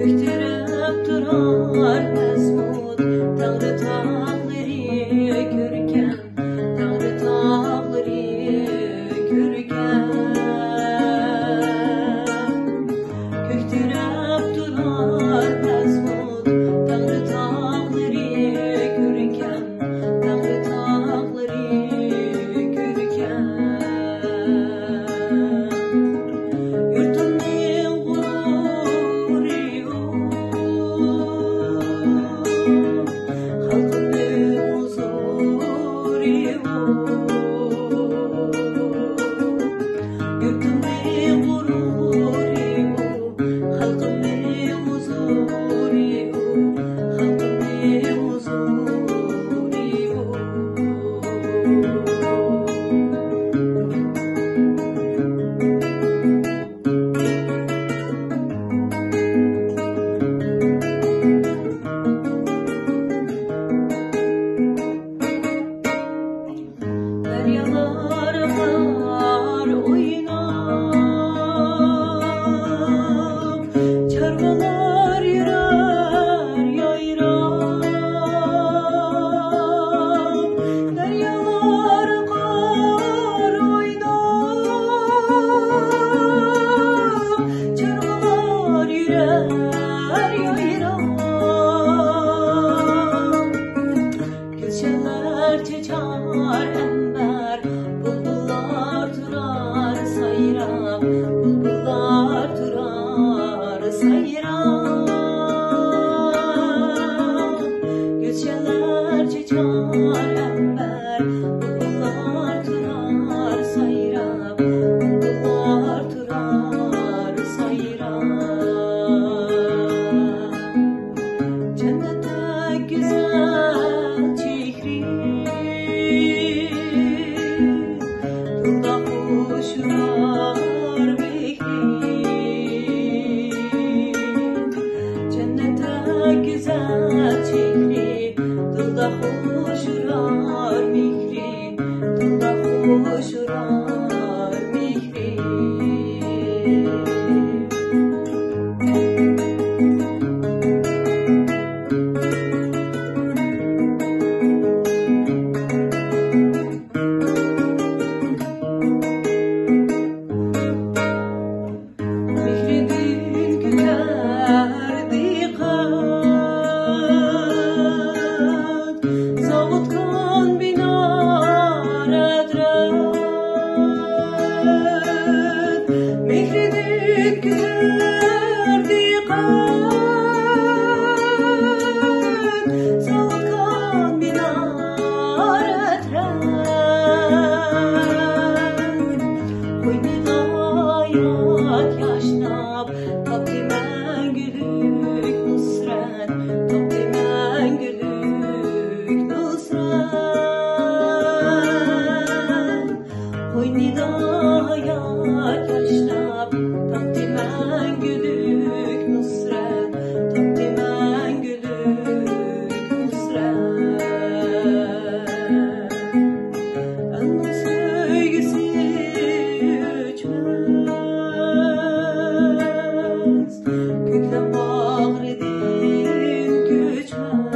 كۆكتۈرۈپ تۇرار مەزمۇت، تاغدا تاغلىرى كۆركەم، تاغدا تاغلىرى كۆركەم. كۆكتۈرۈپ تۇرار مەزمۇت، تاغدا تاغلىرى كۆركەم، تاغدا تاغلىرى كۆركەم. يۇرتۇمنىڭ غۇرۇرى ئۇ، خەلقىمنىڭ ھۇزۇرى ئۇ. يۇرتۇمنىڭ غۇرۇرى ئۇ، خەلقىمنىڭ ھۇزۇرى ئۇ، خەلقىمنىڭ ھۇزۇرى ئۇ. دەريالار قار ئويناپ، چارۋىلار يۈرەر يايراپ. دەريالار قار ئويناپ، چارۋىلار يۈرەر يايراپ. گۈلشەنلەر چېچەر ئەمبەر، بۇلبۇللار تۇرار سايراپ، بۇلبۇللار تۇرار سايراپ. گۈلشەنلەر چېچەر ئەمبەر، بۇلبۇللار تۇرار سايراپ، بۇلبۇللار تۇرار سايراپ. جەننەتتەك گۈزەل چېھرى، دىلدا خۇش ئۇرار مېھرى. جەننەتتەك گۈزەل چېھرى، دىلدا خۇش ئۇرار مېھرى، دىلدا خۇش ئۇرار مېھرى. مېھرىدىن كۈلەر دىققەت، ساۋۇتقان بىنار ھەسرەت. مېھرىدىن كۈلەر دىققەت، ساۋۇتقان بىنار ھەسرەت. قوينىدا يات ياشناپ، تاپتى مەڭگۈلۈك نۇسرەت، تاپتى مەڭگۈلۈك نۇسرەت. قوينىدا يات ياشناپ، تاپتى مەڭگۈلۈك نۇسرەت، تاپتى مەڭگۈلۈك نۇسرەت. ئەلنىڭ سۆيگۈسى ئۆچمەس، كۆكلەم باغرىدىن كۆچمەس.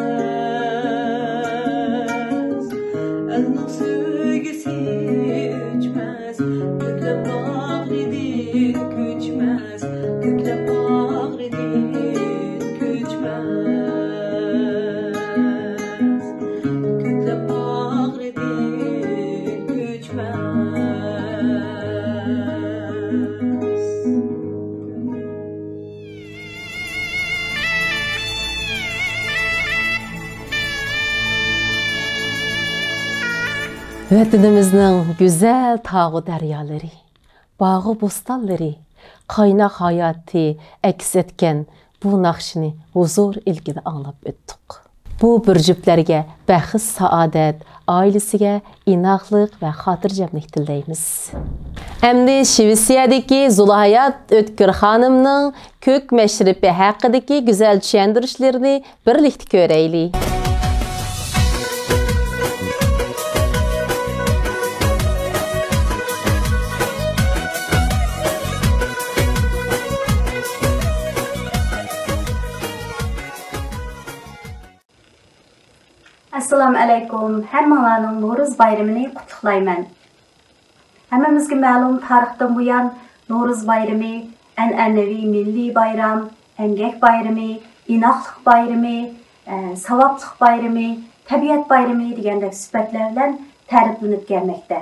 ۋەتىنىمىزنىڭ گۈزەل تاغۇ دەريالىرى، باغۇ بوستانلىرى، قايناق ھاياتى ئەكس ئەتكەن بۇ ناخشىنى ھۇزۇر ئىلكىدە ئاڭلاپ ئۆتتۇق. بۇ بىر جۈپلەرگە بەخت-سائادەت، ئائىلىسىگە ئىناقلىق ۋە خاتىرجەملىك تىلەيمىز. ئەمدى شىۋېتسىيەدىكى زۇلھايات ئۆتكۈر خانىمنىڭ كۆك مەشرىپى ھەققىدىكى گۈزەل چۈشەندۈرۈشلىرىنى بىرلىكتە كۆرەيلى. ئەسسالامۇ ئەلەيكۇم. ھەممىڭلارنىڭ نورۇز بايرىمىنى قۇتلۇقلايمەن. ھەممىمىزگە مەلۇم، تارىختىن بۇيان نورۇز بايرىمى ئەنئەنىۋى مىللىي بايرام، ئەمگەك بايرىمى، ئىناقلىق بايرىمى، ئە، ساۋابلىق بايرىمى، تەبىئەت بايرىمى دېگەندەك سۈپەتلەر بىلەن تەرىپلىنىپ كەلمەكتە.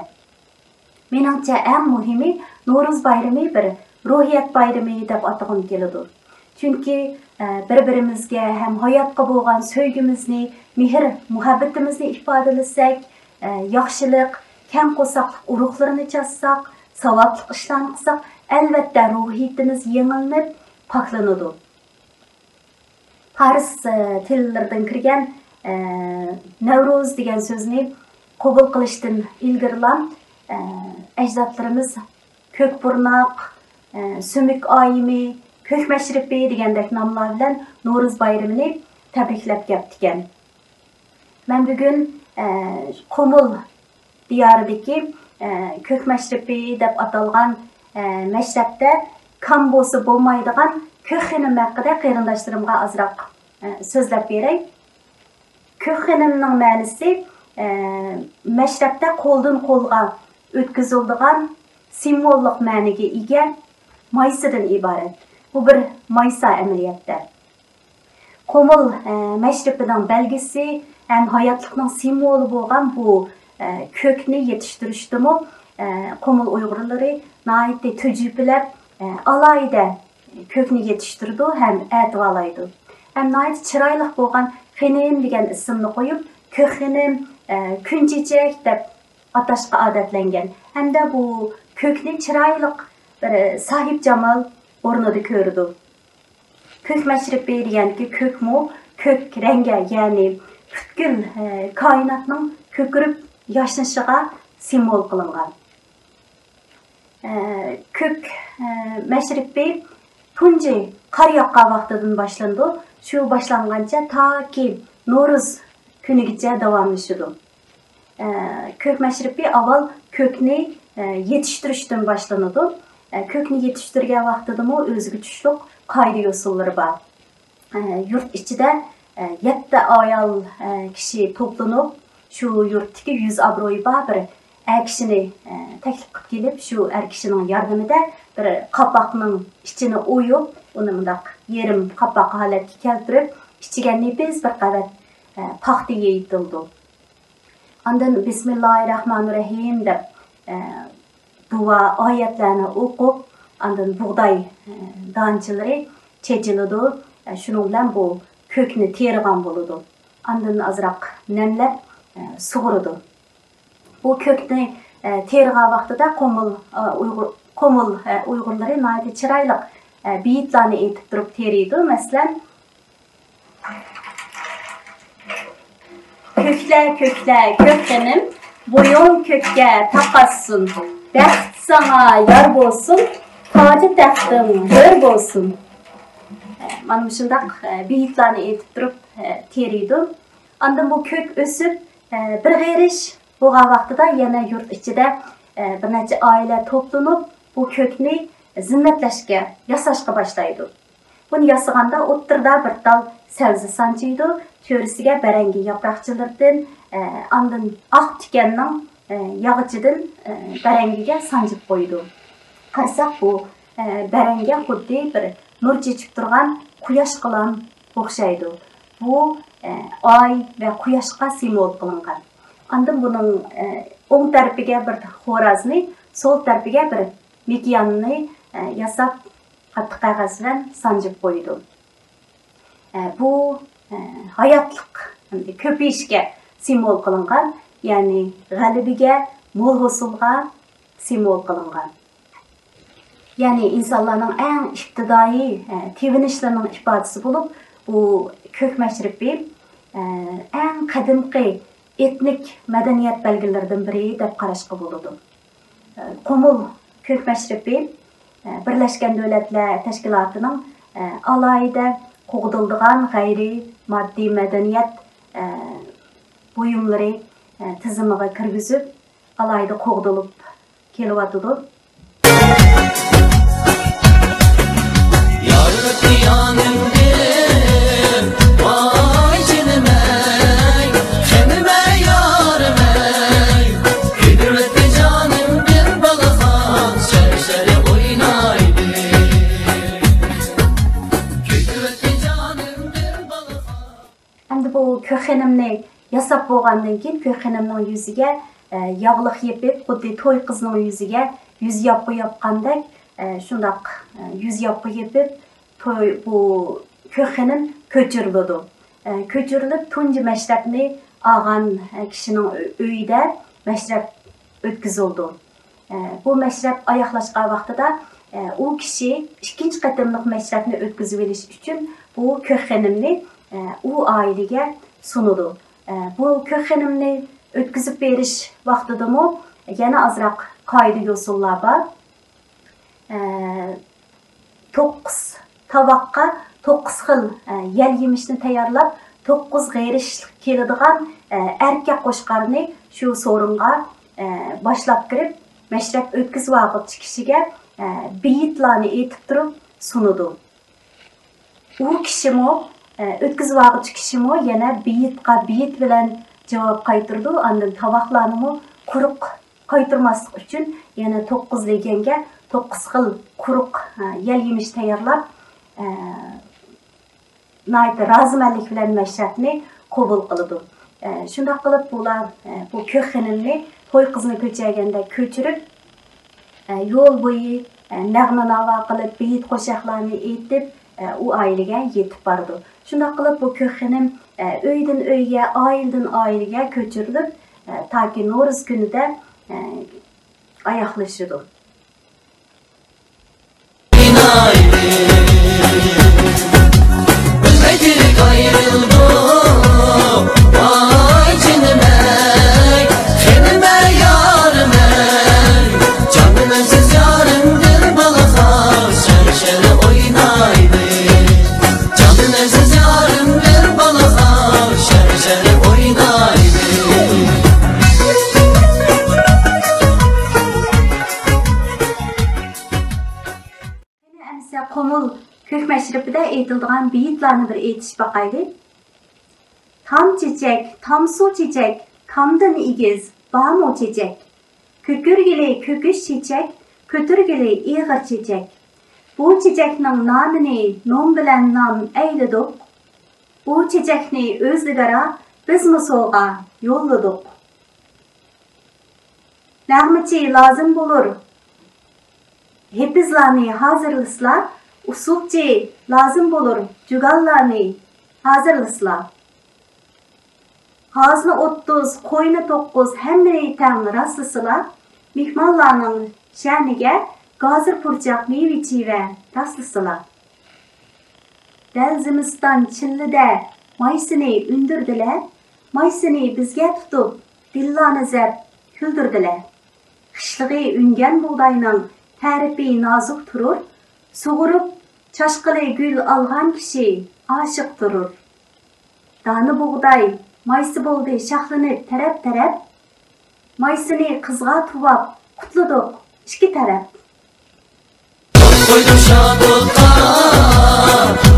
مېنىڭچە، ئەڭ مۇھىمى، نورۇز بايرىمى بىر روھىيەت بايرىمى دەپ ئاتىغۇم كېلىدۇ. چۈنكى، ئە، بىر-بىرىمىزگە ھەم ھاياتقا بولغان سۆيگۈمىزنى، مېھىر-مۇھەببىتىمىزنى ئىپادىلىسەك، ئە، ياخشىلىق، كەڭ قورساقلىق ئۇرۇقلىرىنى چاچساق، ساۋابلىق ئىشلارنى قىلساق، ئەلۋەتتە، روھىيىتىمىز يېڭىلىنىپ، پاكلىنىدۇ. پارس، ئە، تىللىرىدىن كىرگەن، ئە، نەۋرۇز دېگەن سۆزنى قوبۇل قىلىشتىن ئىلگىرىلا، ئە، ئەجدادلىرىمىز كۆك بۇرناق، ئە، سۆمۈك ئايىمى، كۆك مەشرىپى دېگەندەك ناملار بىلەن نورۇز بايرىمىنى تەبرىكلەپ كەپتىكەن. مەن بۈگۈن، ئە، قۇمۇل دىيارىدىكى، ئە، كۆك مەشرىپى دەپ ئاتالغان، ئە، مەشرەپتە كام بولسا بولمايدىغان كۆك خېنىم ھەققىدە قېرىنداشلىرىمغا ئازراق، ئە، سۆزلەپ بېرەي. كۆك خېنىمنىڭ مەنىسى، ئە، مەشرەپتە قولدىن قولغا ئۆتكۈزۈلىدىغان سىمۋوللۇق مەنىگە ئىگە مايسىدىن ئىبارەت. بۇ بىر مايسا ئەمەلىيەتتە. قۇمۇل، ئە، مەشرىپىنىڭ بەلگىسى ھەم ھاياتلىقنىڭ سىمۋولى بولغان بۇ، ئە، كۆكنى يېتىشتۈرۈشتىمۇ، ئە، قۇمۇل ئۇيغۇرلىرى ناھايىتى تۈجۈپىلەپ، ئە، ئالاھىدە كۆكنى يېتىشتۈرىدۇ ھەم ئەتىۋارلايدۇ. ھەم ناھايىتى چىرايلىق بولغان خېنىم دېگەن ئىسىمنى قويۇپ، كۆك خېنىم، ئە، كۈن چېچەك دەپ ئاتاشقا ئادەتلەنگەن. ھەمدە بۇ كۆكنى چىرايلىق بىر ساھىبجامال ئورنىدا كۆرىدۇ. كۆك مەشرىپى دېگەنكى كۆكمۇ، كۆك رەڭگە، يەنى پۈتكۈل، ئە، كائىناتنىڭ كۆكىرىپ ياشنىشىغا سىمۋول قىلىنغان. ئە، كۆك، ئە، مەشرىپى تۇنجى قار ياغقان ۋاقتىدىن باشلىنىدۇ. شۇ باشلانغانچە تاكى نورۇز كۈنىگىچە داۋاملىشىدۇ. ئە، كۆك مەشرىپى ئاۋۋال كۆكنى، ئە، يېتىشتۈرۈشتىن باشلىنىدۇ. ئە، كۆكنى يېتىشتۈرگەن ۋاقتىدىمۇ ئۆزىگە تۇشلۇق قائىدە-يوسۇنلىرى بار. ئە، يۇرت ئىچىدە، ئە، يەتتە ئايال، ئە، كىشى توپلىنىپ، شۇ يۇرتتىكى يۈز ئابرۇيى بار بىر ئەر كىشىنى، ئە، تەكلىپ قىلىپ كېلىپ، شۇ ئەر كىشىنىڭ ياردىمىدە بىر قاپاقنىڭ ئىچىنى ئويۇپ، ئۇنى مۇنداق يېرىم قاپاق ھالەتكە كەلتۈرۈپ، ئىچىگە نېپىز بىر قەۋەت، ئە، پاختا يېيىتىلىدۇ. ئاندىن بىسمىللاھىررەھمانىررەھىم دەپ، ئە، دۇئا ئايەتلەرنى ئوقۇپ، ئاندىن بۇغداي، ئە، دانچىلىرى چېچىلىدۇ. ئە، شۇنىڭ بىلەن بۇ كۆكنى تېرىغان بولىدۇ. ئاندىن ئازراق نەملەپ، ئە، سۇغۇرىدۇ. بۇ كۆكنى، ئە، تېرىغان ۋاقتىدا قومۇل، ئە، ئۇيغۇر، قومۇل، ئە، ئۇيغۇرلىرى ناھايىتى چىرايلىق، ئە، بېيىتلارنى ئېيتىپ تۇرۇپ تېرىيدۇ. مەسىلەن، كۆكلە، كۆكلە، كۆك خېنىم، بويۇڭ كۆككە تاقاشسۇن، بەخت ساڭا يار بولسۇن، تاجى تەختىڭ ھۆر بولسۇن. مانا مۇشۇنداق، ئە، بېيىتلارنى ئېيتىپ تۇرۇپ، ئە، تېرىيدۇ. ئاندىن بۇ كۆك ئۆسۈپ، ئە، بىر غېرىش بولغان ۋاقتىدا يەنە يۇرت ئىچىدە، ئە، بىر نەچچە ئائىلە توپلىنىپ، بۇ كۆكنى زىننەتلەشكە، ياساشقا باشلايدۇ. بۇنى ياسىغاندا ئوتتۇرىدا بىر تال سەۋزە سانجىيدۇ، چۆرىسىگە بەرەڭگە ياپراقچىلىرىدىن، ئە، ئاندىن ئاق تىكەننىڭ، ئە، ياغىچىدىن، ئە، بەرەڭگىگە سانجىپ قويىدۇ. قارىساق، بۇ، ئە، بەرەڭگە خۇددى بىر نۇر چېچىپ تۇرغان قۇياشقىلا ئوخشايدۇ. بۇ، ئە، ئاي ۋە قۇياشقا سىمۋول قىلىنغان. ئاندىن بۇنىڭ، ئە، ئوڭ تەرىپىگە بىر خورازنى، سول تەرىپىگە بىر مېكىياننى، ئە، ياساپ، قاتتىق قەغەز بىلەن سانجىپ قويىدۇ. ئە، بۇ، ئە، ھاياتلىق، كۆپىيىشكە سىمۋول قىلىنغان. يەنى غەلىبىگە، مول ھوسۇلغا سىمۋول قىلىنغان. يەنى ئىنسانلارنىڭ ئەڭ ئىپتىدائىي، ئە، تېۋىنىشلىرىنىڭ ئىپادىسى بولۇپ، بۇ كۆك مەشرىپى، ئە، ئەڭ قەدىمكى ئېتنىك مەدەنىيەت بەلگىلىرىدىن بىرى دەپ قاراشقا بولىدۇ. ئە، قۇمۇل كۆك مەشرىپى، ئە، بىرلەشكەن دۆلەتلەر تەشكىلاتىنىڭ، ئە، ئالاھىدە قوغدىلىدىغان غەيرىي ماددىي مەدەنىيەت، ئە، بۇيۇملىرى، ئە، تىزىمىغا كىرگۈزۈپ، ئالاھىدە قوغدىلىپ كېلىۋاتىدۇ. يارلىق يانىمدىن، ۋاي جېنىم ئەي، خېنىم ئەي، يارىم ئەي، كۈدرەتلىك جانىمدىن بالىخان شەرشەرە ئوينايدۇ. كۈدرەتلىك جانىمدىن بالىخان. ئەمدى بۇ كۆك خېنىمنى ياساپ بولغاندىن كېيىن، كۆك خېنىمنىڭ يۈزىگە، ئە، ياغلىق يېپىپ، خۇددى توي قىزنىڭ يۈزىگە يۈز ياپقۇ ياپقاندەك، ئە، شۇنداق، ئە، يۈز ياپقۇ يېپىپ، توي، بۇ كۆك خېنىم كۆچۈرۈلىدۇ. ئە، كۆچۈرۈلۈپ، تۇنجى مەشرەپنى ئالغان، ئە، كىشىنىڭ ئۆ-، ئۆيىدە مەشرەپ ئۆتكۈزۈلىدۇ. ئە، بۇ مەشرەپ ئاياغلاشقان ۋاقتىدا، ئە، ئۇ كىشى ئىككىنچى قېتىملىق مەشرەپنى ئۆتكۈزۈۋېلىش ئۈچۈن بۇ كۆك خېنىمنى، ئە، ئۇ ئائىلىگە سۇنىدۇ. ئە، بۇ كۆك خېنىمنى ئۆتكۈزۈپ بېرىش ۋاقتىدىمۇ يەنە ئازراق قائىدە-يوسۇنلار بار. ئە، توققۇز تاۋاققا توققۇز خىل، ئە، يەل يېمىشنى تەييارلاپ، توققۇز غېرىشلىق كېلىدىغان، ئە، ئەركەك قوچقارنى شۇ سورۇنغا، ئە، باشلاپ كىرىپ، مەشرەپ ئۆتكۈزۈۋالغۇچى كىشىگە، ئە، بېيىتلارنى ئېيتىپ تۇرۇپ سۇنىدۇ. ئۇ كىشىمۇ، ئە، ئۆتكۈزۈۋالغۇچى كىشىمۇ يەنە بېيىتقا بېيىت بىلەن جاۋاب قايتۇرىدۇ، ئاندىن تاۋاقلارنىمۇ قۇرۇق قايتۇرماسلىق ئۈچۈن يەنە توققۇز لېگەنگە توققۇز خىل قۇرۇق، ئە، يەل يېمىش تەييارلاپ، ئە، ناھايىتى رازىمەنلىك بىلەن مەشرەپنى قوبۇل قىلىدۇ. ئە، شۇنداق قىلىپ بۇلار، ئە، بۇ كۆك خېنىمنى توي قىزنى كۆچۈرگەندەك كۆچۈرۈپ، ئە، يول بويى، ئە، نەغمە ناۋا قىلىپ، بېيىت قوشاقلارنى ئېيتىپ، ئە، ئۇ ئائىلىگە يېتىپ بارىدۇ. شۇنداق قىلىپ بۇ كۆك خېنىم، ئە، ئۆيدىن ئۆيگە، ئائىلىدىن ئائىلىگە كۆچۈرۈلۈپ، ئە، تاكى نورۇز كۈنىدە، ئە، ئاياغلىشىدۇ. قېنى ئەمىسە قۇمۇل كۆك مەشرىپىدە ئېيتىلىدىغان بېيىتلارنى بىر ئېيتىشىپ باقايلى. تام چېچەك، تامسۇ چېچەك، تامدىن ئېگىز، بارمۇ چېچەك؟ كۆكۈرگىلى كۆكۈش چېچەك، كۆتۈرگىلى ئېغىر چېچەك. بۇ چېچەكنىڭ نامىنى نوم بىلەن نام ئەيلىدۇق. بۇ چېچەكنى ئۆزلىگارا بىزمۇ سوۋغا يوللىدۇق. نەغمىچى لازىم بولۇر ھېپىزلارنى ھازىرلىسىلا، ئۇسسۇلچى لازىم بولۇر جۇگانلارنى ھازىرلىسىلا. غازنى ئوتتۇز، قوينى توققۇز، ھەممىنى تەڭ راسلىسىلا، مېھمانلارنىڭ شەنىگە گازىر پۇرچاق مېۋە-چىۋە تاسلىسىلا. دەل زىمىستان چىللىدە مايسىنى ئۈندۈردىلە، مايسىنى بىزگە تۇتۇپ، دىللارنى زەپ كۈلدۈردىلە. خىشلىقى ئۈنگەن بۇغداينىڭ تەرىپى نازۇك تۇرۇر، سۇغۇرۇپ چاچقىلى گۈل ئالغان كىشى ئاشىق تۇرۇر. دانە بۇغداي مايسا بولدى شاخلىنىپ تەرەپ-تەرەپ، مايسىنى قىزغا تۇۋاپ قۇتلىدۇق ئىككى تەرەپ. قويدۇم شادلىققا،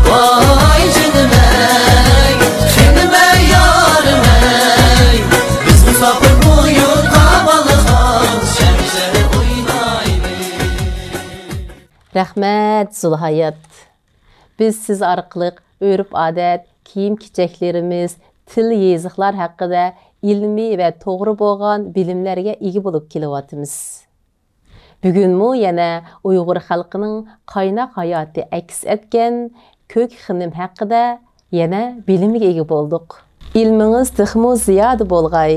ۋاي جېنىم ئەي، خېنىم ئەي، يارىم ئەي، بىز مۇساپىر بۇ يۇرتقا، بالىخان شەرشەر ئوينايلى. رەھمەت، زۇلھايات. بىز سىز ئارقىلىق ئۆرپ-ئادەت، كىيىم-كېچەكلىرىمىز، تىل-يېزىقلار ھەققىدە ئىلمىي ۋە توغرا بولغان بىلىملەرگە ئىگە بولۇپ كېلىۋاتىمىز. بۈگۈنمۇ يەنە ئۇيغۇر خەلقىنىڭ قايناق ھاياتى ئەكس ئەتكەن كۆك خېنىم ھەققىدە يەنە بىلىمگە ئىگە بولدۇق. ئىلمىڭىز تېخىمۇ زىيادە بولغاي!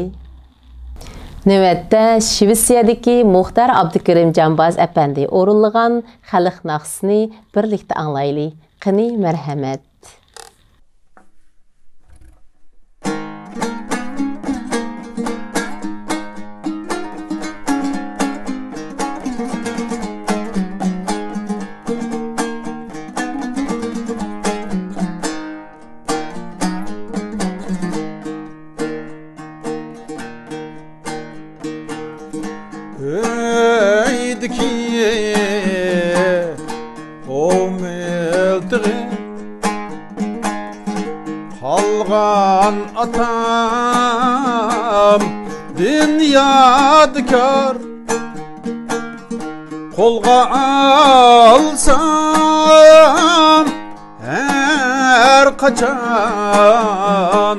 نۆۋەتتە شىۋېتسىيەدىكى مۇختار ئابدۇكېرىم جامباز ئەپەندى ئورۇنلىغان خەلق ناخشىسىنى بىرلىكتە ئاڭلايلى. قېنى، مەرھەمەت. ئۆيدىكى ئومۇلتىغى قالغان ئاتامدىن يادىكار. قولغا ئالسام ھەر قاچان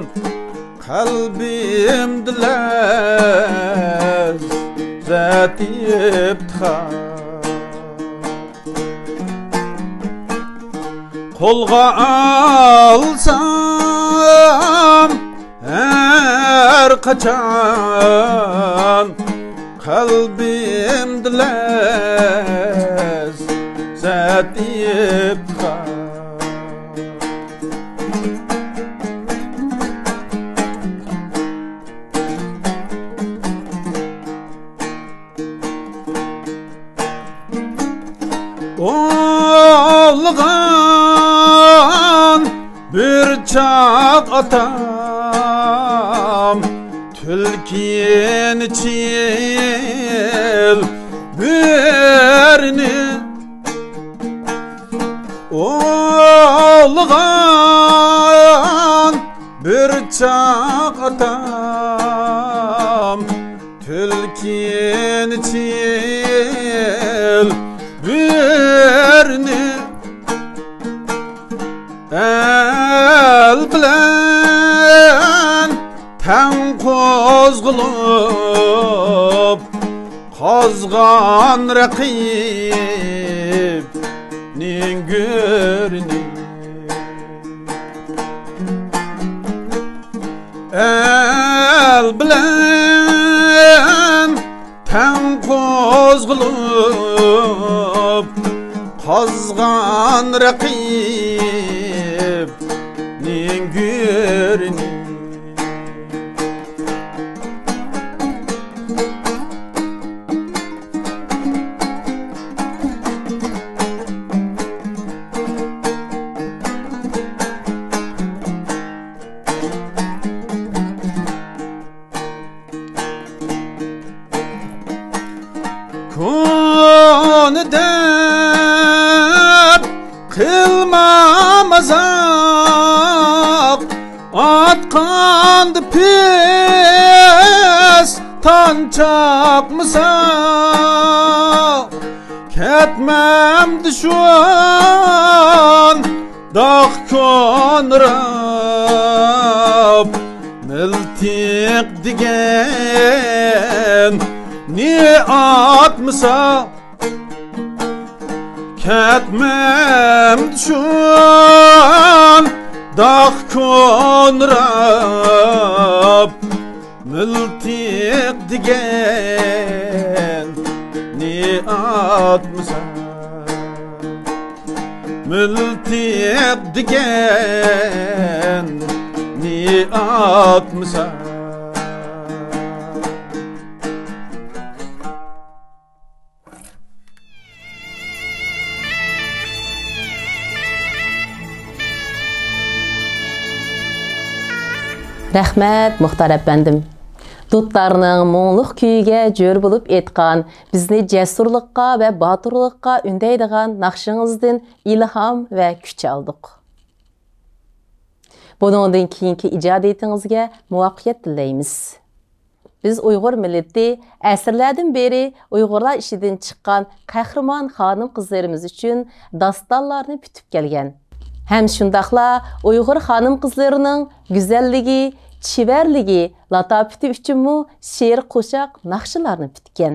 قەلبىمدە لەززەت ئىپتىخار. قولغا ئالسام ھەر قاچان قەلبىمدە لەززەت ئىپتىخار. ئوغلىغان بىر چاغ ئاتام تۈلكىنى، چىل بۆرىنى، ئوغلىغان بىر چاغ ئاتام تۈلكىنى، چىل بۆرىنى ئەل بىلەن تەڭ قوزغىلىپ، قازغان رەقىبنىڭ گۆرىنى. ئەل بىلەن تەڭ قوزغىلىپ، قازغان رەقىبنىڭ گۆرىنى. كونا دەپ قىلما مازاق، ئاتقاندا پىستان چاقمىسا، كەتمەمدۇ شۇنداق كونىراپ، مىلتىق دېگەننى ئاتمىسا، كەتمەمدۇ شۇنداق كونىراپ، مىلتىق دېگەننى ئاتمىسا، مىلتىق دېگەننى ئاتمىسا. رەھمەت، مۇختار ئەپەندىم. دۇتارنىڭ مۇڭلۇق كۈيىگە جۆر بولۇپ ئېيتقان، بىزنى جەسۇرلۇققا ۋە باتۇرلۇققا ئۈندەيدىغان ناخشىڭىزدىن ئىلھام ۋە كۈچ ئالدۇق. بۇنىڭدىن كېيىنكى ئىجادىيىتىڭىزگە مۇۋەپپەقىيەت تىلەيمىز. بىز ئۇيغۇر مىللىتى ئەسىرلەردىن بېرى ئۇيغۇرلار ئىچىدىن چىققان قەھرىمان خانىم-قىزلىرىمىز ئۈچۈن داستانلارنى پۈتۈپ كەلگەن. ھەم شۇنداقلا ئۇيغۇر خانىم-قىزلىرىنىڭ گۈزەللىكى، چېۋەرلىكى، لاتاپىتى ئۈچۈنمۇ شېئىر، قوشاق، ناخشىلارنى پۈتكەن.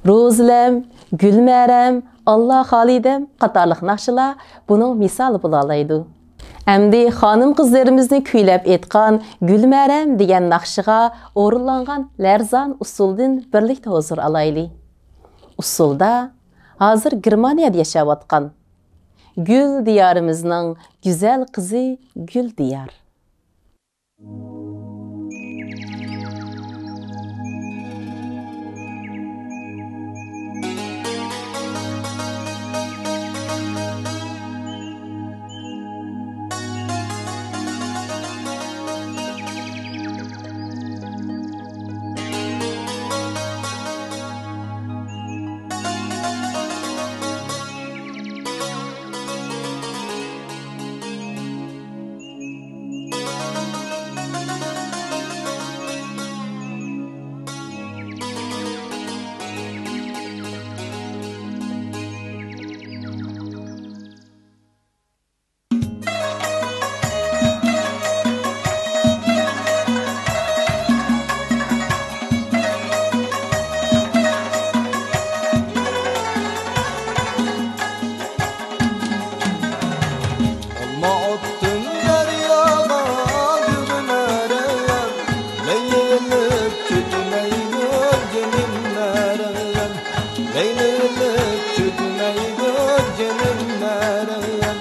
روزىلەم، گۈلمەرەم، ئاللا خالىدەم قاتارلىق ناخشىلار بۇنىڭ مىسالى بولالايدۇ. ئەمدى خانىم-قىزلىرىمىزنى كۈيلەپ ئېيتقان گۈلمەرەم دېگەن ناخشىغا ئورۇنلانغان لەرزان ئۇسسۇلدىن بىرلىكتە ھۇزۇر ئالايلى. ئۇسسۇلدا ھازىر گېرمانىيەدە ياشاۋاتقان گۈل دىيارىمىزنىڭ گۈزەل قىزى گۈلدىيار. ئالما ئاتتىم دەرياغا، گۈلمەرەم، لەيلى ئېلىپ كەتمەيدۇ جېنىم مەرەم، لەيلى ئېلىپ كەتمەيدۇ جېنىم مەرەم.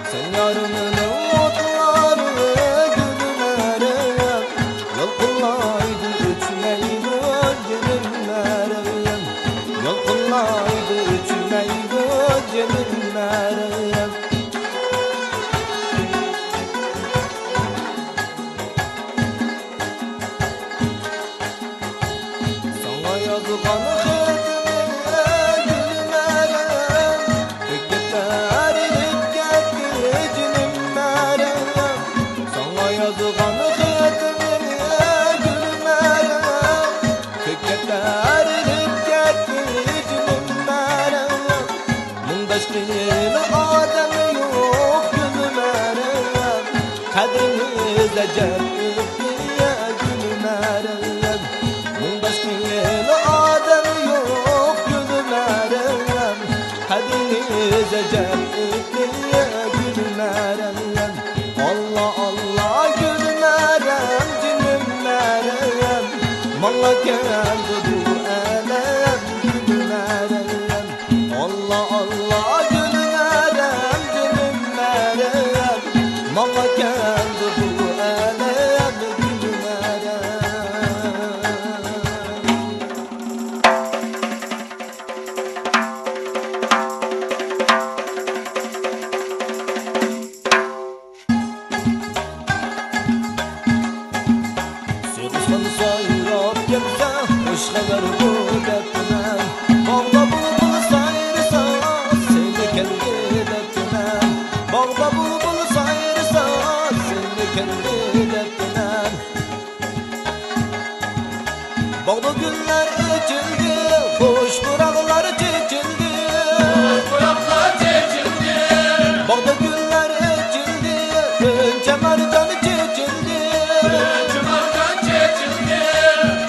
سەن يار مېنىڭ ئوتلارنى، گۈلمەرەم، يالقۇنلايدۇ ئۆچمەيدۇ جېنىم مەرەم، يالقۇنلايدۇ ئۆچمەيدۇ جېنىم مەرەم. ساڭا يازغان خېتىمنى، گۈلمەرەم، كۆككە تەرىلىپ كەتتى جېنىم مەرەم. ساڭا يازغان خېتىمنى، گۈلمەرەم، كۆككە تەرىلىپ كەتتى جېنىم مەرەم. مۇڭداش قىلغىلى ئادەم يوق گۈلمەرەم، قەدرىڭىز ئەجەب ئۆتتى گۈلمەرەم. مۇڭداش قىلغىلى ئادەم يوق گۈلمەرەم، قەدرىڭىز ئەجەب ئۆتتى گۈلمەرەم. ئاللا، ئاللا، گۈلمەرەم، جېنىم مەرەم، ماڭا كەلدى بۇ ئالەم، گۈلمەرەم. ئاللا، ئاللا، گۈلمەرەم، جېنىم مەرەم، ماڭا كەلدى بۇ ئالەم، گۈلمەرەم. سېغىشقان سايراپ كەلسە، خۇش خەۋەر بۇ دەپتىمەن. باغدا بۇلبۇل سايرىسا، سېنى كەلدى دەپتىمەن. باغدا بۇلبۇل سايرىسا، سېنى كەلدى دەپتىمەن. باغدا گۈللەر ئېچىلدى، خۇش پۇراقلار چېچىلدى. خۇش پۇراقلار چېچىلدى. باغدا گۈللەر ئېچىلدى، غۇنچە مارجان چېچىلدى. غۇنچە مارجان چېچىلدى.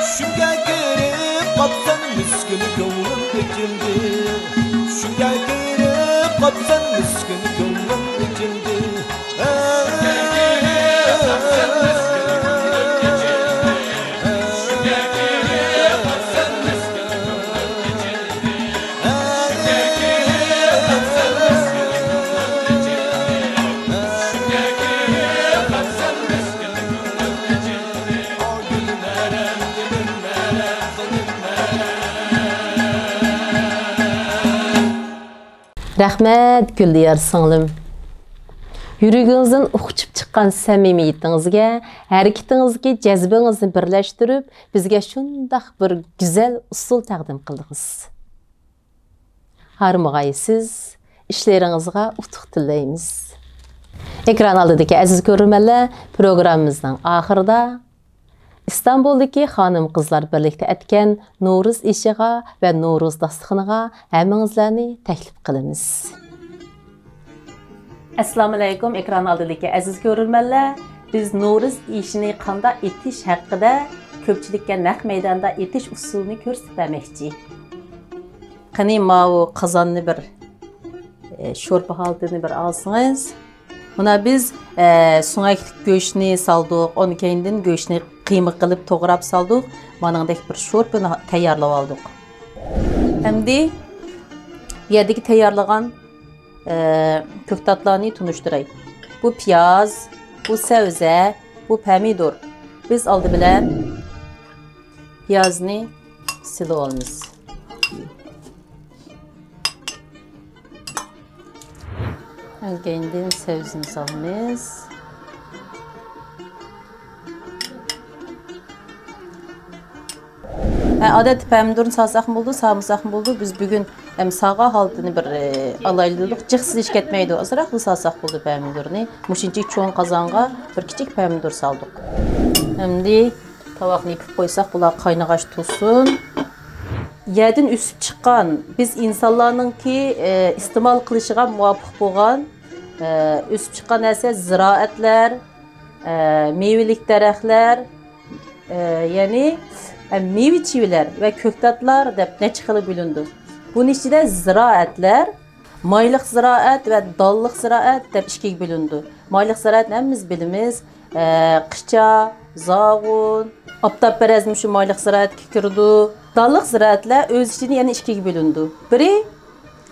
چۈشۈمگە كىرىپ قاپسەن، مىسكىن كۆڭلۈم ئېچىلدى. چۈشۈمگە كىرىپ قاپسەن، مىسكىن كۆڭلۈم ئېچىلدى. رەھمەت، گۈلدىيار سىڭلىم. يۈرىكىڭىزدىن ئۇقۇپ چىققان سەمىمىيىتىڭىزگە، ھەرىكىتىڭىزدىكى جەزبىڭىزنى بىرلەشتۈرۈپ، بىزگە شۇنداق بىر گۈزەل ئۇسسۇل تەقدىم قىلدىڭىز. ھارمىغايسىز، ئىشلىرىڭىزغا ئۇتۇق تىلەيمىز. ئېكران ئالدىدىكى ئەزىز كۆرۈرمەنلەر، پروگراممىمىزنىڭ ئاخىرىدا ئىستانبۇلدىكى خانىم-قىزلار بىرلىكتە ئەتكەن نورۇز ئېشىغا ۋە نورۇز داستىخىنىغا ھەممىڭىزلەرنى تەكلىپ قىلىمىز. ئەسسالامۇئەلەيكۇم، ئېكران ئالدىدىكى ئەزىز كۆرۈرمەنلەر، بىز نورۇز ئېشىنى قانداق ئېتىش ھەققىدە كۆپچىلىككە نەق مەيداندا ئېتىش ئۇسۇلىنى كۆرسىتىپ بەرمەكچى. قېنى، ماۋۇ قازاننى بىر، ئە، شورپا ھالىتىنى بىر ئالسىڭىز. مانا بىز، ئە، سۆڭەكلىك گۆشنى سالدۇق، ئۇنىڭ كەينىدىن گۆشنى قىيما قىلىپ توغراپ سالدۇق. مانىڭدەك بىر شورپىنى تەييارلىۋالدۇق. ئەمدى بۇ يەردىكى تەييارلىغان، ئە، كۆكتاتلارنى تونۇشتۇراي. بۇ پىياز، بۇ سەۋزە، بۇ پەمىدۇر. بىز ئالدى بىلەن پىيازنى سېلىۋالىمىز. كەينىدىن سەۋزىنى سالىمىز. ھە، ئادەتتە پەمىدۇرنى سالساقمۇ بولىدۇ، سالمىساقمۇ بولىدۇ. بىز بۈگۈن ھەم سالغان ھالىتىنى بىر، ئە، ئالايلى دېدۇق. جىق سېلىش كەتمەيدۇ. ئازراقلا سالساق بولىدۇ پەمىدۇرنى. مۇشۇنچىلىك چوڭ قازانغا بىر كىچىك پەمىدۇر سالدۇق. ئەمدى تاۋاقنى يېپىپ قويساق، بۇلار قاينىغاچ تۇرسۇن. يەردىن ئۆسۈپ چىققان، بىز ئىنسانلارنىڭكى، ئە، ئىستېمال قىلىشىغا مۇۋاپىق بولغان، ئە، ئۆسۈپ چىققان نەرسە زىرائەتلەر، ئە، مېۋىلىك دەرەخلەر، ئە، يەنى، ئە، مېۋە-چىۋىلەر ۋە كۆكتاتلار دەپ نەچچە خىلغا بۆلۈنىدۇ. بۇنىڭ ئىچىدە زىرائەتلەر، مايلىق زىرائەت ۋە دانلىق زىرائەت دەپ ئىككىگە بۆلۈنىدۇ. مايلىق زىرائەتنى ھەممىمىز بىلىمىز. ئە، قىچا، زاغۇن، ئاپتاپپەرەز مۇشۇ مايلىق زىرائەتكە كىرىدۇ. دانلىق زىرائەتلەر ئۆز ئىچىدە يەنە ئىككىگە بۆلۈنىدۇ. بىرى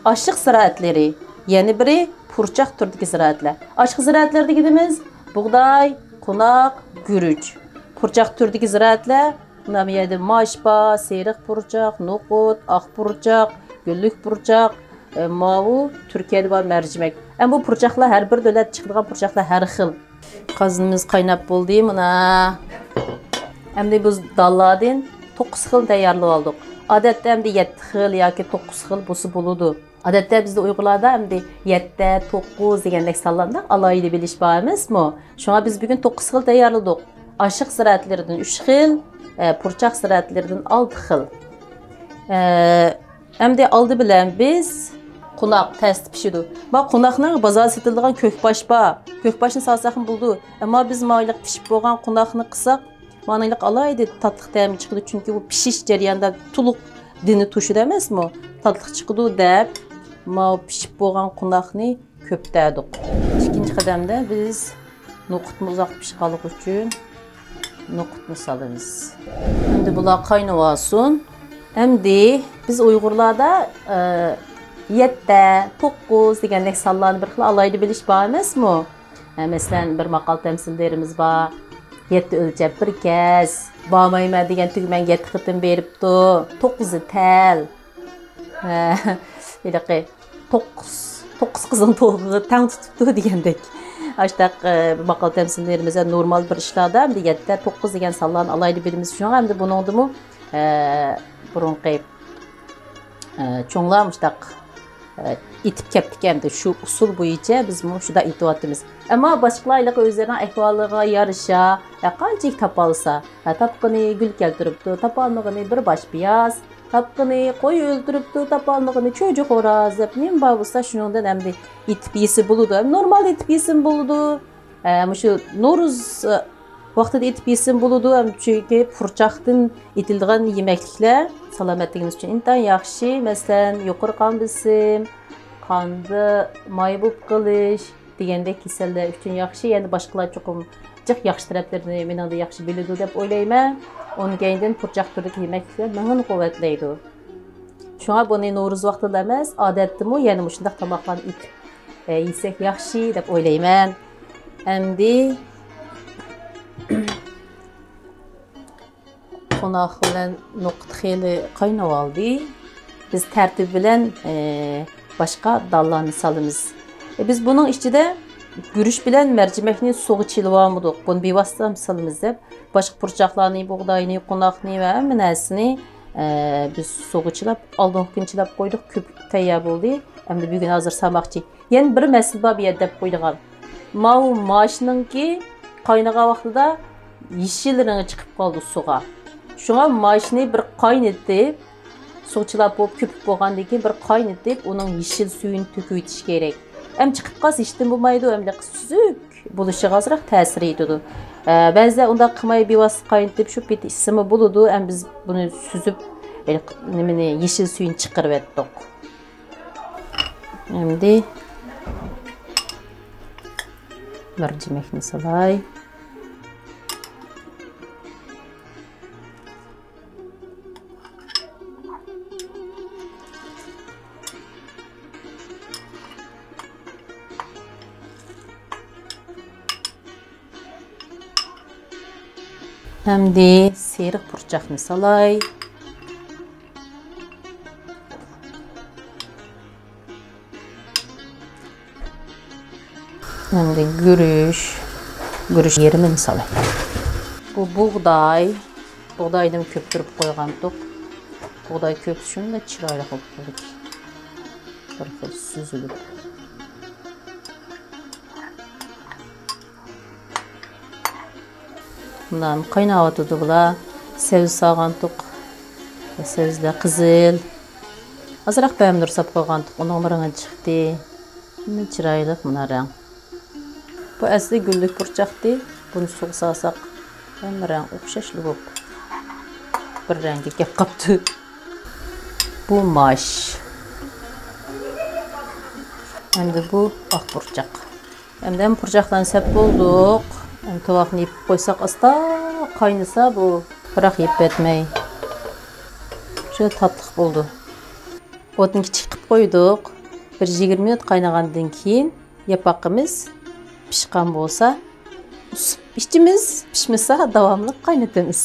ئاشلىق زىرائەتلىرى، يەنە بىرى پۇرچاق تۈرىدىكى زىرائەتلەر. ئاشلىق زىرائەتلەر دېگىنىمىز بۇغداي، قوناق، گۈرۈچ. پۇرچاق تۈرىدىكى زىرائەتلەر، مانا بۇ يەردە ماش بار، سېرىق پۇرچاق، نوقۇت، ئاق پۇرچاق، گۈللۈك پۇرچاق، ئە، ماۋۇ تۈركىيەدە بار مەرجىمەك. ئەمما بۇ پۇرچاقلار، ھەر بىر دۆلەتتە چىقىدىغان پۇرچاقلار ھەر خىل. قازىنىمىز قايناپ بولدى، مانا. ئەمدى بىز دانلاردىن توققۇز خىل تەييارلىۋالدۇق. ئادەتتە ئەمدى يەتتە خىل ياكى توققۇز خىل بولسا بولىدۇ. ئادەتتە بىزدە ئۇيغۇرلاردا ئەمدى يەتتە، توققۇز دېگەندەك سانلارنى ئالاھىدە بىلىش بار ئەمەسمۇ؟ شۇڭا بىز بۈگۈن توققۇز خىل تەييارلىدۇق. ئاشلىق زىرائەتلىرىدىن ئۈچ خىل، ئە، پۇرچاق زىرائەتلىرىدىن ئالتە خىل. ئە، ئەمدى ئالدى بىلەن بىز قوناق تەستە پىشىدۇ. ما قوناقنىڭ بازاردا سېتىلىدىغان كۆكباش بار. كۆكباشنى سالساقمۇ بولىدۇ. ئەمما بىز مايلىق پىشىپ بولغان قوناقنى قىلساق، مانىلىق ئالاھىدە تاتلىق تەمى چىقىدۇ، چۈنكى ئۇ پىشىش جەريانىدا تولۇق دېنى توشىدۇ ئەمەسمۇ؟ تاتلىق چىقىدۇ دەپ، ماۋۇ پىشىپ بولغان قوناقنى كۆپتەردۇق. ئىككىنچى قەدەمدە بىز نوقۇتمۇ ئۇزاق پىشقانلىقى ئۈچۈن نوقۇتنى سالىمىز. ئەمدى بۇلار قاينىۋالسۇن. ئەمدى بىز ئۇيغۇرلاردا، ئە، يەتتە، توققۇز دېگەندەك سانلارنى بىر خىل ئالاھىدە بىلىش بار ئەمەسمۇ؟ ئە، مەسىلەن، بىر ماقال تەمسىللىرىمىز بار. يەتتە ئۆلچەپ بىر كەس، بارمايمەن دېگەن تۈگمەنگە يەتتە قېتىم بېرىپتۇ، توققۇزى تەل. ئە، ھېلىقى توققۇز، توققۇز قىزنىڭ توغىغا تەڭ تۇتۇپتۇ دېگەندەك. ئاشتاق، ئە، ماقال تەمسىللىرىمىز نورمال بىر ئىشلاردا ئەمدى يەتتە، توققۇز دېگەن سانلارنى ئالاھىدە بىلىمىز. شۇڭا ئەمدى بۇنىڭدىمۇ، ئە، بۇرۇنقى ئە، چوڭلار مۇشۇنداق، ئە، ئېيتىپ كەپتىكەن، شۇ ئۇسۇل بويىچە بىزمۇ شۇنداق ئېيتىۋاتىمىز. ئەمما باشقىلار ھېلىقى ئۆزلىرىنىڭ ئەھۋالىغا يارىشا، ئە، قانچىلىك تاپالسا، ئە، تاپقىنى گۈل كەلتۈرۈپتۇ، تاپالمىغىنى بىر باش پىياز، تاپقىنى قوي ئۆلتۈرۈپتۇ، تاپالمىغىنى چۆجە خوراز دەپ نېمە بار بولسا شۇنىڭدىن ئەمدى ئېتىپ يېسە بولىدۇ. ئەمدى نورمال ئېتىپ يېسىمۇ بولىدۇ. ئە، مۇشۇ نورۇز، ئە، ۋاقتىدا ئېتىپ يېسىمۇ بولىدۇ، ئەم، چۈنكى پۇرچاقتىن ئېتىلىدىغان يېمەكلىكلەر سالامەتلىكىمىز ئۈچۈن ئىنتايىن ياخشى. مەسىلەن، يۇقىرى قان بېسىم، قاندا ماي بولۇپ قېلىش دېگەندەك كېسەللەر ئۈچۈن ياخشى. يەنە باشقىلار چوقۇم جىق ياخشى تەرەپلىرىنى مېنىڭدىن ياخشى بىلىدۇ دەپ ئويلايمەن. ئۇنىڭ كەينىدىن پۇرچاق تۈرىدىكى يېمەكلىكلەر مېڭىنى قۇۋۋەتلەيدۇ. شۇڭا بۇنى نورۇز ۋاقتىدا ئەمەس، ئادەتتىمۇ يەنە مۇشۇنداق تاماقلارنى ئېتىپ، ئە، يېسەك ياخشى دەپ ئويلايمەن. ئەمدى قوناق بىلەن نوقۇت خېلى قاينىۋالدى. بىز تەرتىپ بىلەن، ئە، باشقا دانلارنى سالىمىز. ئە، بىز بۇنىڭ ئىچىدە گۈرۈچ بىلەن مەرجىمەكنى سۇغا چىلىۋالمىدۇق. بۇنى بىۋاسىتە سالىمىز دەپ، باشقا پۇرچاقلارنى، بۇغداينى، قوناقنى ۋە ھەممە نەرسىنى، ئە، بىز سۇغا چىلاپ، ئالدىنقى كۈنى چىلاپ قويدۇق، كۆپۈپ تەييار بولدى. ئەمدى بۈگۈن ھازىر سالماقچى. يەنە بىر مەسىلە بار بۇ يەردە دەپ قويىدىغان. ماۋۇ ماشنىڭكى قاينىغان ۋاقتىدا يېشىل رەڭگى چىقىپ قالدى سۇغا. شۇڭا ماشنى بىر قاينىتىپ، سۇغا چىلاپ بولۇپ، كۆپۈپ بولغاندىن كېيىن بىر قاينىتىپ، ئۇنىڭ يېشىل سۈيىنى تۆكۈۋېتىش كېرەك. ئەم چىقىپ قالسا ھېچنېمە بولمايدۇ، ئەمدى سۈزۈك بولۇشىغا ئازراق تەسىر يېتىدۇ. ئە، بەزىلەر ئۇنداق قىلماي، بىۋاسىتە قاينىتىپ، شۇ پېتى ئىچسىمۇ بولىدۇ. ئەم بىز بۇنى سۈزۈپ، ئە، نېمىنى، يېشىل سۈيىنى چىقىرىۋەتتۇق. ئەمدى مەرجىمەكنى سالاي. ئەمدى سېرىق پۇرچاقنى سالاي. ئەمدى گۈرۈچ، گۈرۈچ يېرىمىنى سالاي. بۇ بۇغداي، بۇغداينى كۆپتۈرۈپ قويغانتۇق. بۇغداي كۆپسە شۇنداق چىرايلىق بولۇپ كېتىدۇ. بىر خىل سۈزۈلۈپ. مۇنام قايناۋاتىدۇ بۇلار. سەۋزە سالغانتۇق. سەۋزىلەر قىزىل. ئازراق پەمىدۇر ساپ قويغانتۇق. ئۇنىڭمۇ رەڭگى چىقتى. شۇنداق چىرايلىق مۇنا رەڭ. بۇ ئەسلى گۈللۈك پۇرچاقتى. بۇنى سۇغا سالساق ھەممە رەڭ ئوخشاشلا بولۇپ بىر رەڭگە كەپ قاپتۇ. بۇ ماش. ئەمدى بۇ ئاق پۇرچاق. ئەمدى ھەممە پۇرچاقلارنى سەپ بولدۇق. ئەمدى تاۋاقنى يېپىپ قويساق، ئاستا قاينىسا، بۇ بىراق يېپىۋەتمەي شۇ تاتلىق بولىدۇ. ئوتنى كىچىك قىلىپ قويدۇق. بىر يىگىرمە مىنۇت قاينىغاندىن كېيىن ياپاقىمىز پىشقان بولسا، ئىچىمىز، پىشمىسا، داۋاملىق قاينىتىمىز.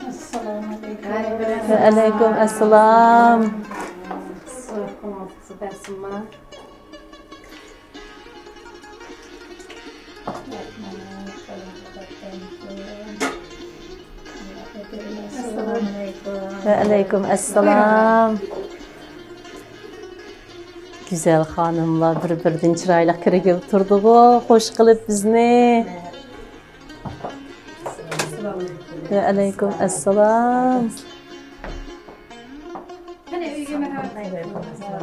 ئەسسالامۇ ئەلەيكۇم. ۋەئەلەيكۇم ئەسسالام. ۋەئەلەيكۇم ئەسسالام. گۈزەل خانىملار بىر-بىرىدىن چىرايلىق كىرگىلى تۇردىغۇ، خوش قىلىپ بىزنى. ۋەئەلەيكۇم ئەسسالام.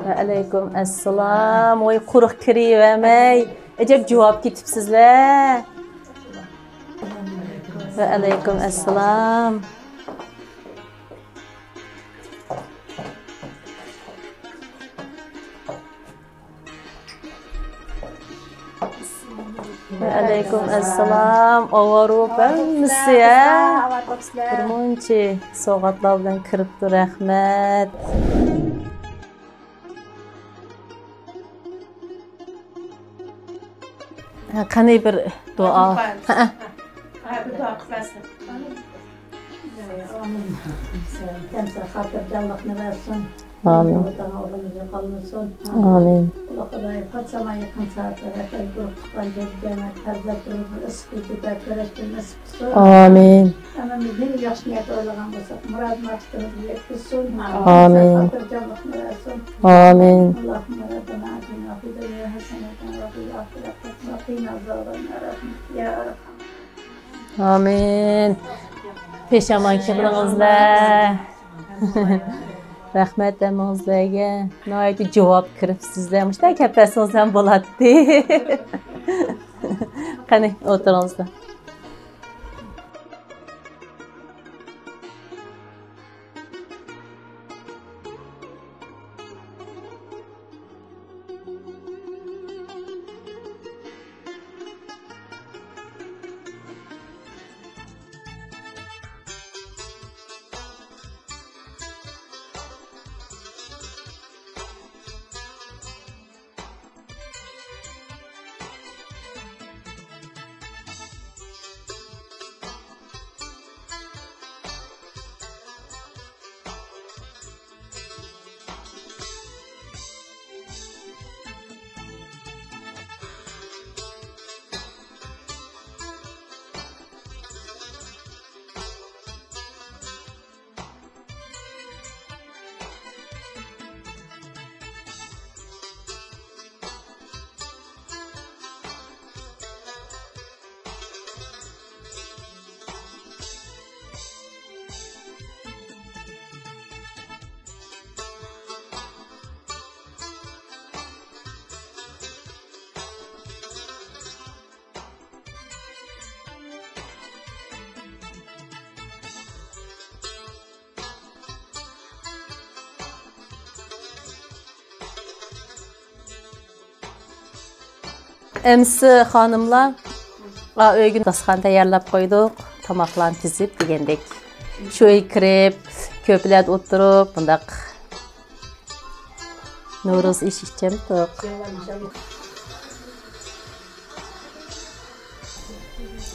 ۋەئەلەيكۇم ئەسسالام. ۋاي، قۇرۇق كىرىۋەرمەي، ئەجەب جۇۋاپ كېتىپسىزلەر. ۋەئەلەيكۇم ئەسسالام. ۋەئەلەيكۇم ئەسسالام. ئاۋارە بولۇپ ھەممىسى، ھە؟ بىر مۇنچە سوۋغاتلار بىلەن كىرىپتۇ، رەھمەت. قېنى بىر دۇئا. ھە، بىر دۇئا قىلسا. ئامىن. كەمسە خاتىرجەملىكنى بەرسۇن. ئامىن. ۋەتەن ئورنىمىزدا قالمىسۇن. ئامىن. ئۇلۇغ خۇداي، پاتساما يېقىن سائەتلەردە بىر تۇغقان جەمەت پەرزەنتلىرىمىزنى ئىسسىق كۈنلەردە كۆرۈشكە نېسىپ قىلسۇن. ئامىن. ھەممىمىز نېمە ياخشى نىيەت ئويلىغان بولساق، مۇراد مەقسىتىمىزگە يەتكۈزسۇن. ئامىن. خاتىرجەملىكنى بەرسۇن. ئامىن. اللهم ربنا آتنا في الدنيا حسنة وفي الآخرة حسنة وقنا عذاب النار. يا أرحم. ئامىن. پېشامان كىرىڭىزلەر. رەھمەت ھەممىڭىزلەرگە. ناھايىتى جۇۋاپ كىرىپسىزلەر. مۇشۇنداق كەپ بەرسىڭىز ھەم بولاتتى. قېنى، ئولتۇرۇڭىزلار. ئەمسە خانىملار، ئا، ئۆيگە داستىخان تەييارلاپ قويدۇق، تاماقلارنى تىزىپ دېگەندەك. شۇ ئۆيگە كىرىپ، كۆپىلەردە ئولتۇرۇپ، بۇنداق نورۇز ئېشى ئىچەمتۇق.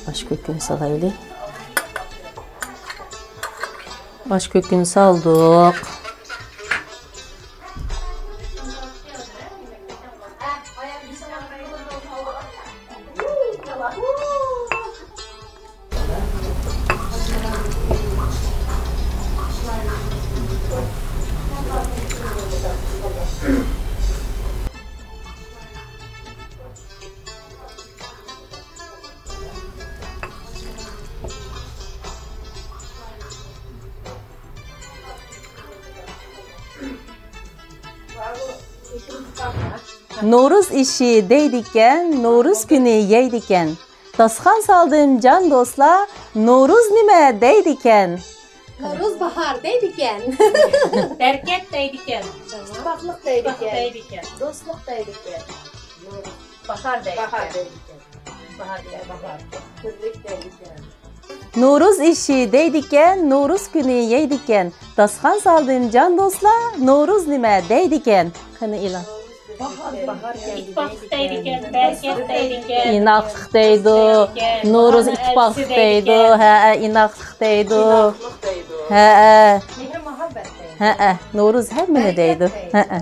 ئاش كۆكۈن سالايلى. ئاش كۆكۈن سالدۇق. نورۇز ئېشى دەيدىكەن، نورۇز كۈنى يەيدىكەن. داستىخان سالدىم جان دوستلار، نورۇز نېمە دەيدىكەن؟ نورۇز باھار دەيدىكەن. بەرىكەت دەيدىكەن. ئىتتىپاقلىق دەيدىكەن. دەيدىكەن. دوستلۇق دەيدىكەن. باھار دەيدىكەن. باھار دەيدىكەن. باھار دەيدىكەن. باھار. بىرلىك دەيدىكەن. نورۇز ئېشى دەيدىكەن، نورۇز كۈنى يەيدىكەن. داستىخان سالدىم جان دوستلار، نورۇز نېمە دەيدىكەن؟ قېنى ئېلان. باھار دەيدىكەن. ئىتتىپاقلىق دەيدىكەن، بەرىكەت دەيدىكەن. ئىناقلىق دەيدۇ. دەيدىكەن. نورۇز باھارنىڭ ئىتتىپاقلىق ئەلچىسى دەيدۇ. دەيدىكەن. ھەئە، ئىناقلىق دەيدۇ. ئىناقلىق دەيدۇ. ھەئە. مېھىر مۇھەببەت دەيدۇ. ھەئە، نورۇز ھەممىنى بەرىكەت دەيدۇ. دەيدۇ. ھەئە.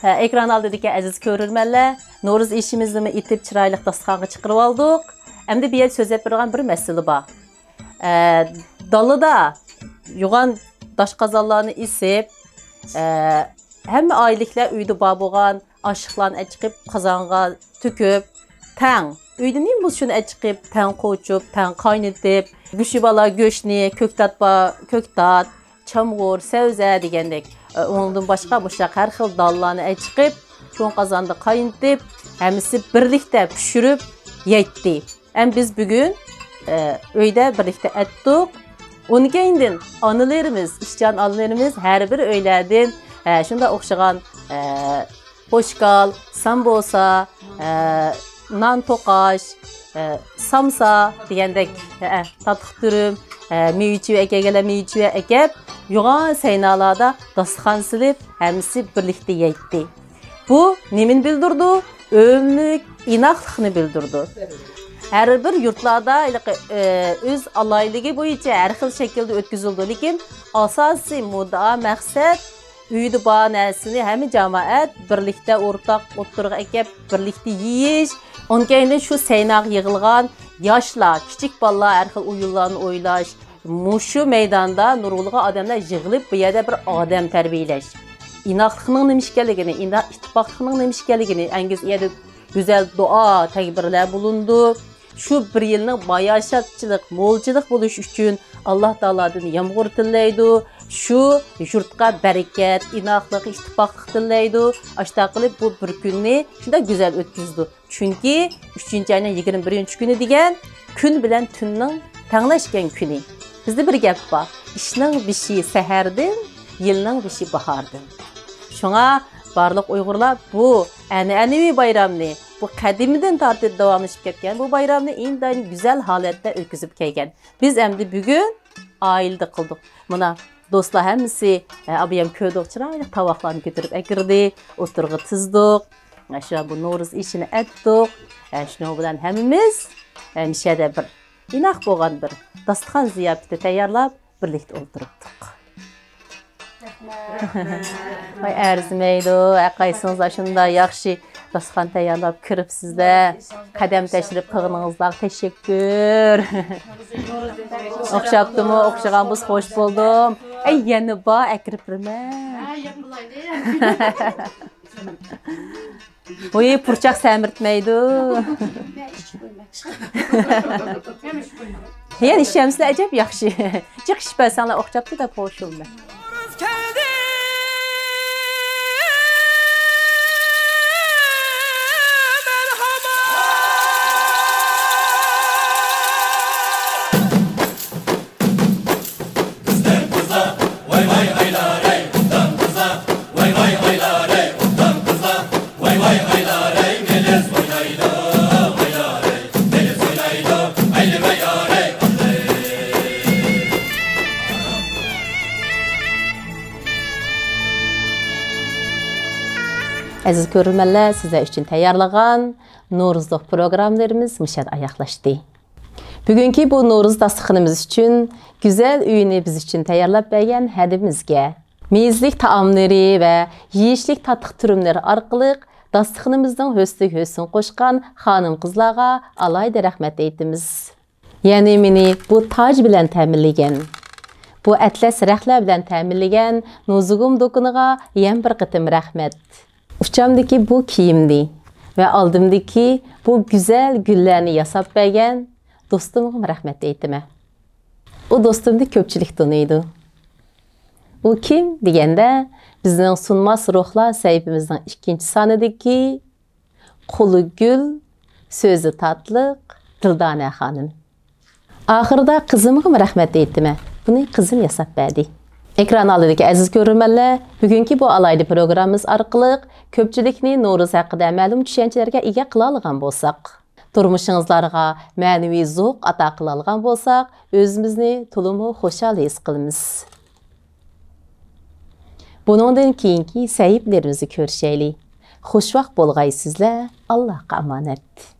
ھە، ئېكران ئالدىدىكى ئەزىز كۆرۈرمەنلەر، نورۇز ئېشىمىزنىمۇ ئېتىپ، چىرايلىق داستىخانغا چىقىرىۋالدۇق. ئەمدى بۇ يەردە سۆزلەپ بېرىدىغان بىر مەسىلە بار. ئە، دالىدا يوغان داش قازانلارنى ئېسىپ، ئە، ھەممە ئائىلىلىكلەر ئۆيدە بار بولغان ئاشلىقلارنى ئەچىقىپ، قازانغا تۆكۈپ، تەڭ، ئۆيدە نېمە بولسا شۇنى ئەچىقىپ، تەڭ قوچۇپ، تەڭ قاينىتىپ، گۆشى بار گۆشنى، كۆكتات بار كۆكتات، چامغۇر، سەۋزە دېگەندەك، ئۇنىڭدىن باشقا مۇشۇنداق ھەر خىل دانلارنى ئەچىقىپ، چوڭ قازاندا قاينىتىپ، ھەممىسى بىرلىكتە پىشۇرۇپ يەيتتى. ھەم بىز بۈگۈن، ئە، ئۆيدە بىرلىكتە ئەتتۇق. ئۇنىڭ كەينىدىن ئانىلىرىمىز، ئىشچان ئانىلىرىمىز ھەر بىر ئۆيلەردىن، ئە، شۇنداق ئوخشىغان، ئە، پوشكال، سامبوسا، ئە، نان توقاش، ئە، سامسا دېگەندەك، ئە، تاتلىق تۈرۈم، ئە، مېۋە-چېۋە ئەكەلگەنلەر مېۋە-چېۋە ئەكەپ، يوغان سەينالاردا داستىخان سېلىپ، ھەممىسى بىرلىكتە يەيتتى. بۇ نېمىنى بىلدۈرىدۇ؟ ئۆملۈك ئىناقلىقنى بىلدۈرىدۇ. ھەر بىر يۇرتلاردا ھېلىقى، ئە، ئۆز ئالاھىدىلىكى بويىچە ھەر خىل شەكىلدە ئۆتكۈزۈلىدۇ، لېكىن ئاساسىي مۇددىئا، مەقسەت ئۆيدە بار نەرسىنى ھەممە جامائەت بىرلىكتە ئورتاق ئوتتۇرىغا ئەكەپ، بىرلىكتە يېيىش. ئۇنىڭ كەينىدىن شۇ سەيناغا يىغىلغان ياشلار، كىچىك بالىلار ھەر خىل ئويۇنلارنى ئويناش، مۇشۇ مەيداندا نۇرغۇنلىغان ئادەملەر يىغىلىپ، بۇ يەردە بىر ئادەم تەربىيەلەش. ئىناقلىقنىڭ نېمە ئىكەنلىكىنى، ئىنا-، ئىتتىپاقلىقنىڭ نېمە ئىكەنلىكىنى، ئەنگىز يەردە گۈزەل دۇئا، تەكبىرلەر بولۇنىدۇ. شۇ بىر يىلنىڭ باياشاتچىلىق، مولچىلىق بولۇشى ئۈچۈن ئاللا تائالادىن يامغۇر تىلەيدۇ. شۇ يۇرتقا بەرىكەت، ئىناقلىق، ئىتتىپاقلىق تىلەيدۇ. ئاشۇنداق قىلىپ بۇ بىر كۈننى شۇنداق گۈزەل ئۆتكۈزىدۇ. چۈنكى ئۈچىنچى ئاينىڭ يىگىرمە بىرىنچى كۈنى دېگەن كۈن بىلەن تۈننىڭ تەڭلەشكەن كۈنى. بىزدە بىر گەپ بار، «ئىشنىڭ بېشى سەھەردىن، يىلنىڭ بېشى باھاردىن.» شۇڭا بارلىق ئۇيغۇرلار بۇ ئەنئەنىۋى بايرامنى، بۇ قەدىمدىن تارتىپ داۋاملىشىپ كەتكەن بۇ بايرامنى ئىنتايىن گۈزەل ھالەتتە ئۆتكۈزۈپ كەلگەن. بىز ئەمدى بۈگۈن ئائىلىدە قىلدۇق. مانا دوستلار ھەممىسى، ئە، ئابىيام كۆردۇق، چىرايلىق تاۋاقلارنى كۆتۈرۈپ ئەكىردى، ئوتتۇرىغا تىزدۇق. ئە، شۇ بۇ نورۇز ئېشىنى ئەتتۇق. ئە، شۇنىڭ بىلەن ھەممىمىز، ئە، مۇشۇ يەردە بىر ئىناق بولغان بىر داستىخان زىياپىتى تەييارلاپ، بىرلىكتە ئولتۇرۇپتۇق. ۋاي، ئەرزىمەيدۇ، ھەر قايسىڭىزلار شۇنداق ياخشى داستىخان تەييارلاپ كىرىپسىزلەر. قەدەم تەشرىپ قىلغىنىڭىزغا تەشەككۈر. ئوخشاپتىمۇ؟ ئوخشىغان بولسا خوش بولدۇم. ئەي، يەنە بار، ئەكىرىپ بېرىمەن. ۋۇي، پۇرچاق سەمرىتمەيدۇ. يەنە ئىچەمسىلەر، ئەجەب ياخشى. جىق ئىچىپ بەرسەڭلار ئوخشاپتۇ دەپ خوش بولىمەن. ئەزىز كۆرۈرمەنلەر، سىزلەر ئۈچۈن تەييارلىغان نورۇزلۇق پروگراممىلىرىمىز مۇشۇ يەردە ئاياغلاشتى. بۈگۈنكى بۇ نورۇز داستىخىنىمىز ئۈچۈن گۈزەل ئۆيىنى بىز ئۈچۈن تەييارلاپ بەرگەن ھەدىمىزگە، مېزىلىك تائاملىرى ۋە يېيىشلىك تاتلىق تۈرۈملىرى ئارقىلىق داستىخىنىمىزنىڭ ھۆسنىگە ھۆسن قوشقان خانىم-قىزلارغا ئالاھىدە رەھمەت ئېيتىمىز. يەنى مېنى بۇ تاج بىلەن تەمىنلىگەن، بۇ ئەتلەس رەختلەر بىلەن تەمىنلىگەن نۇزۇگۇم دۇكىنىغا يەنە بىر قېتىم رەھمەت. ئۇچامدىكى بۇ كىيىمنى ۋە ئالدىمدىكى بۇ گۈزەل گۈللەرنى ياساپ بەرگەن دوستۇمغىمۇ رەھمەت ئېيتىمەن. ئۇ دوستۇمنى كۆپچىلىك تونۇيدۇ. ئۇ كىم دېگەندە، بىزنىڭ سۇنماس روھلار سەھىپىمىزنىڭ ئىككىنچى سانىدىكى قولى گۈل، سۆزى تاتلىق دىلدانە خانىم. ئاخىرىدا قىزىمغىمۇ رەھمەت ئېيتىمەن. بۇنى قىزىم ياساپ بەردى. ئېكران ئالدىدىكى ئەزىز كۆرۈرمەنلەر، بۈگۈنكى بۇ ئالاھىدە پروگراممىمىز ئارقىلىق كۆپچىلىكنى نورۇز ھەققىدە مەلۇم چۈشەنچىلەرگە ئىگە قىلالىغان بولساق، تۇرمۇشىڭىزلارغا مەنىۋى زوق ئاتا قىلالىغان بولساق، ئۆزىمىزنى تولىمۇ خۇشال ھېس قىلىمىز. بۇنىڭدىن كېيىنكى سەھىپىلىرىمىزدە كۆرۈشەيلى. خۇشۋاق بولغايسىزلەر، ئاللاھقا ئامانەت.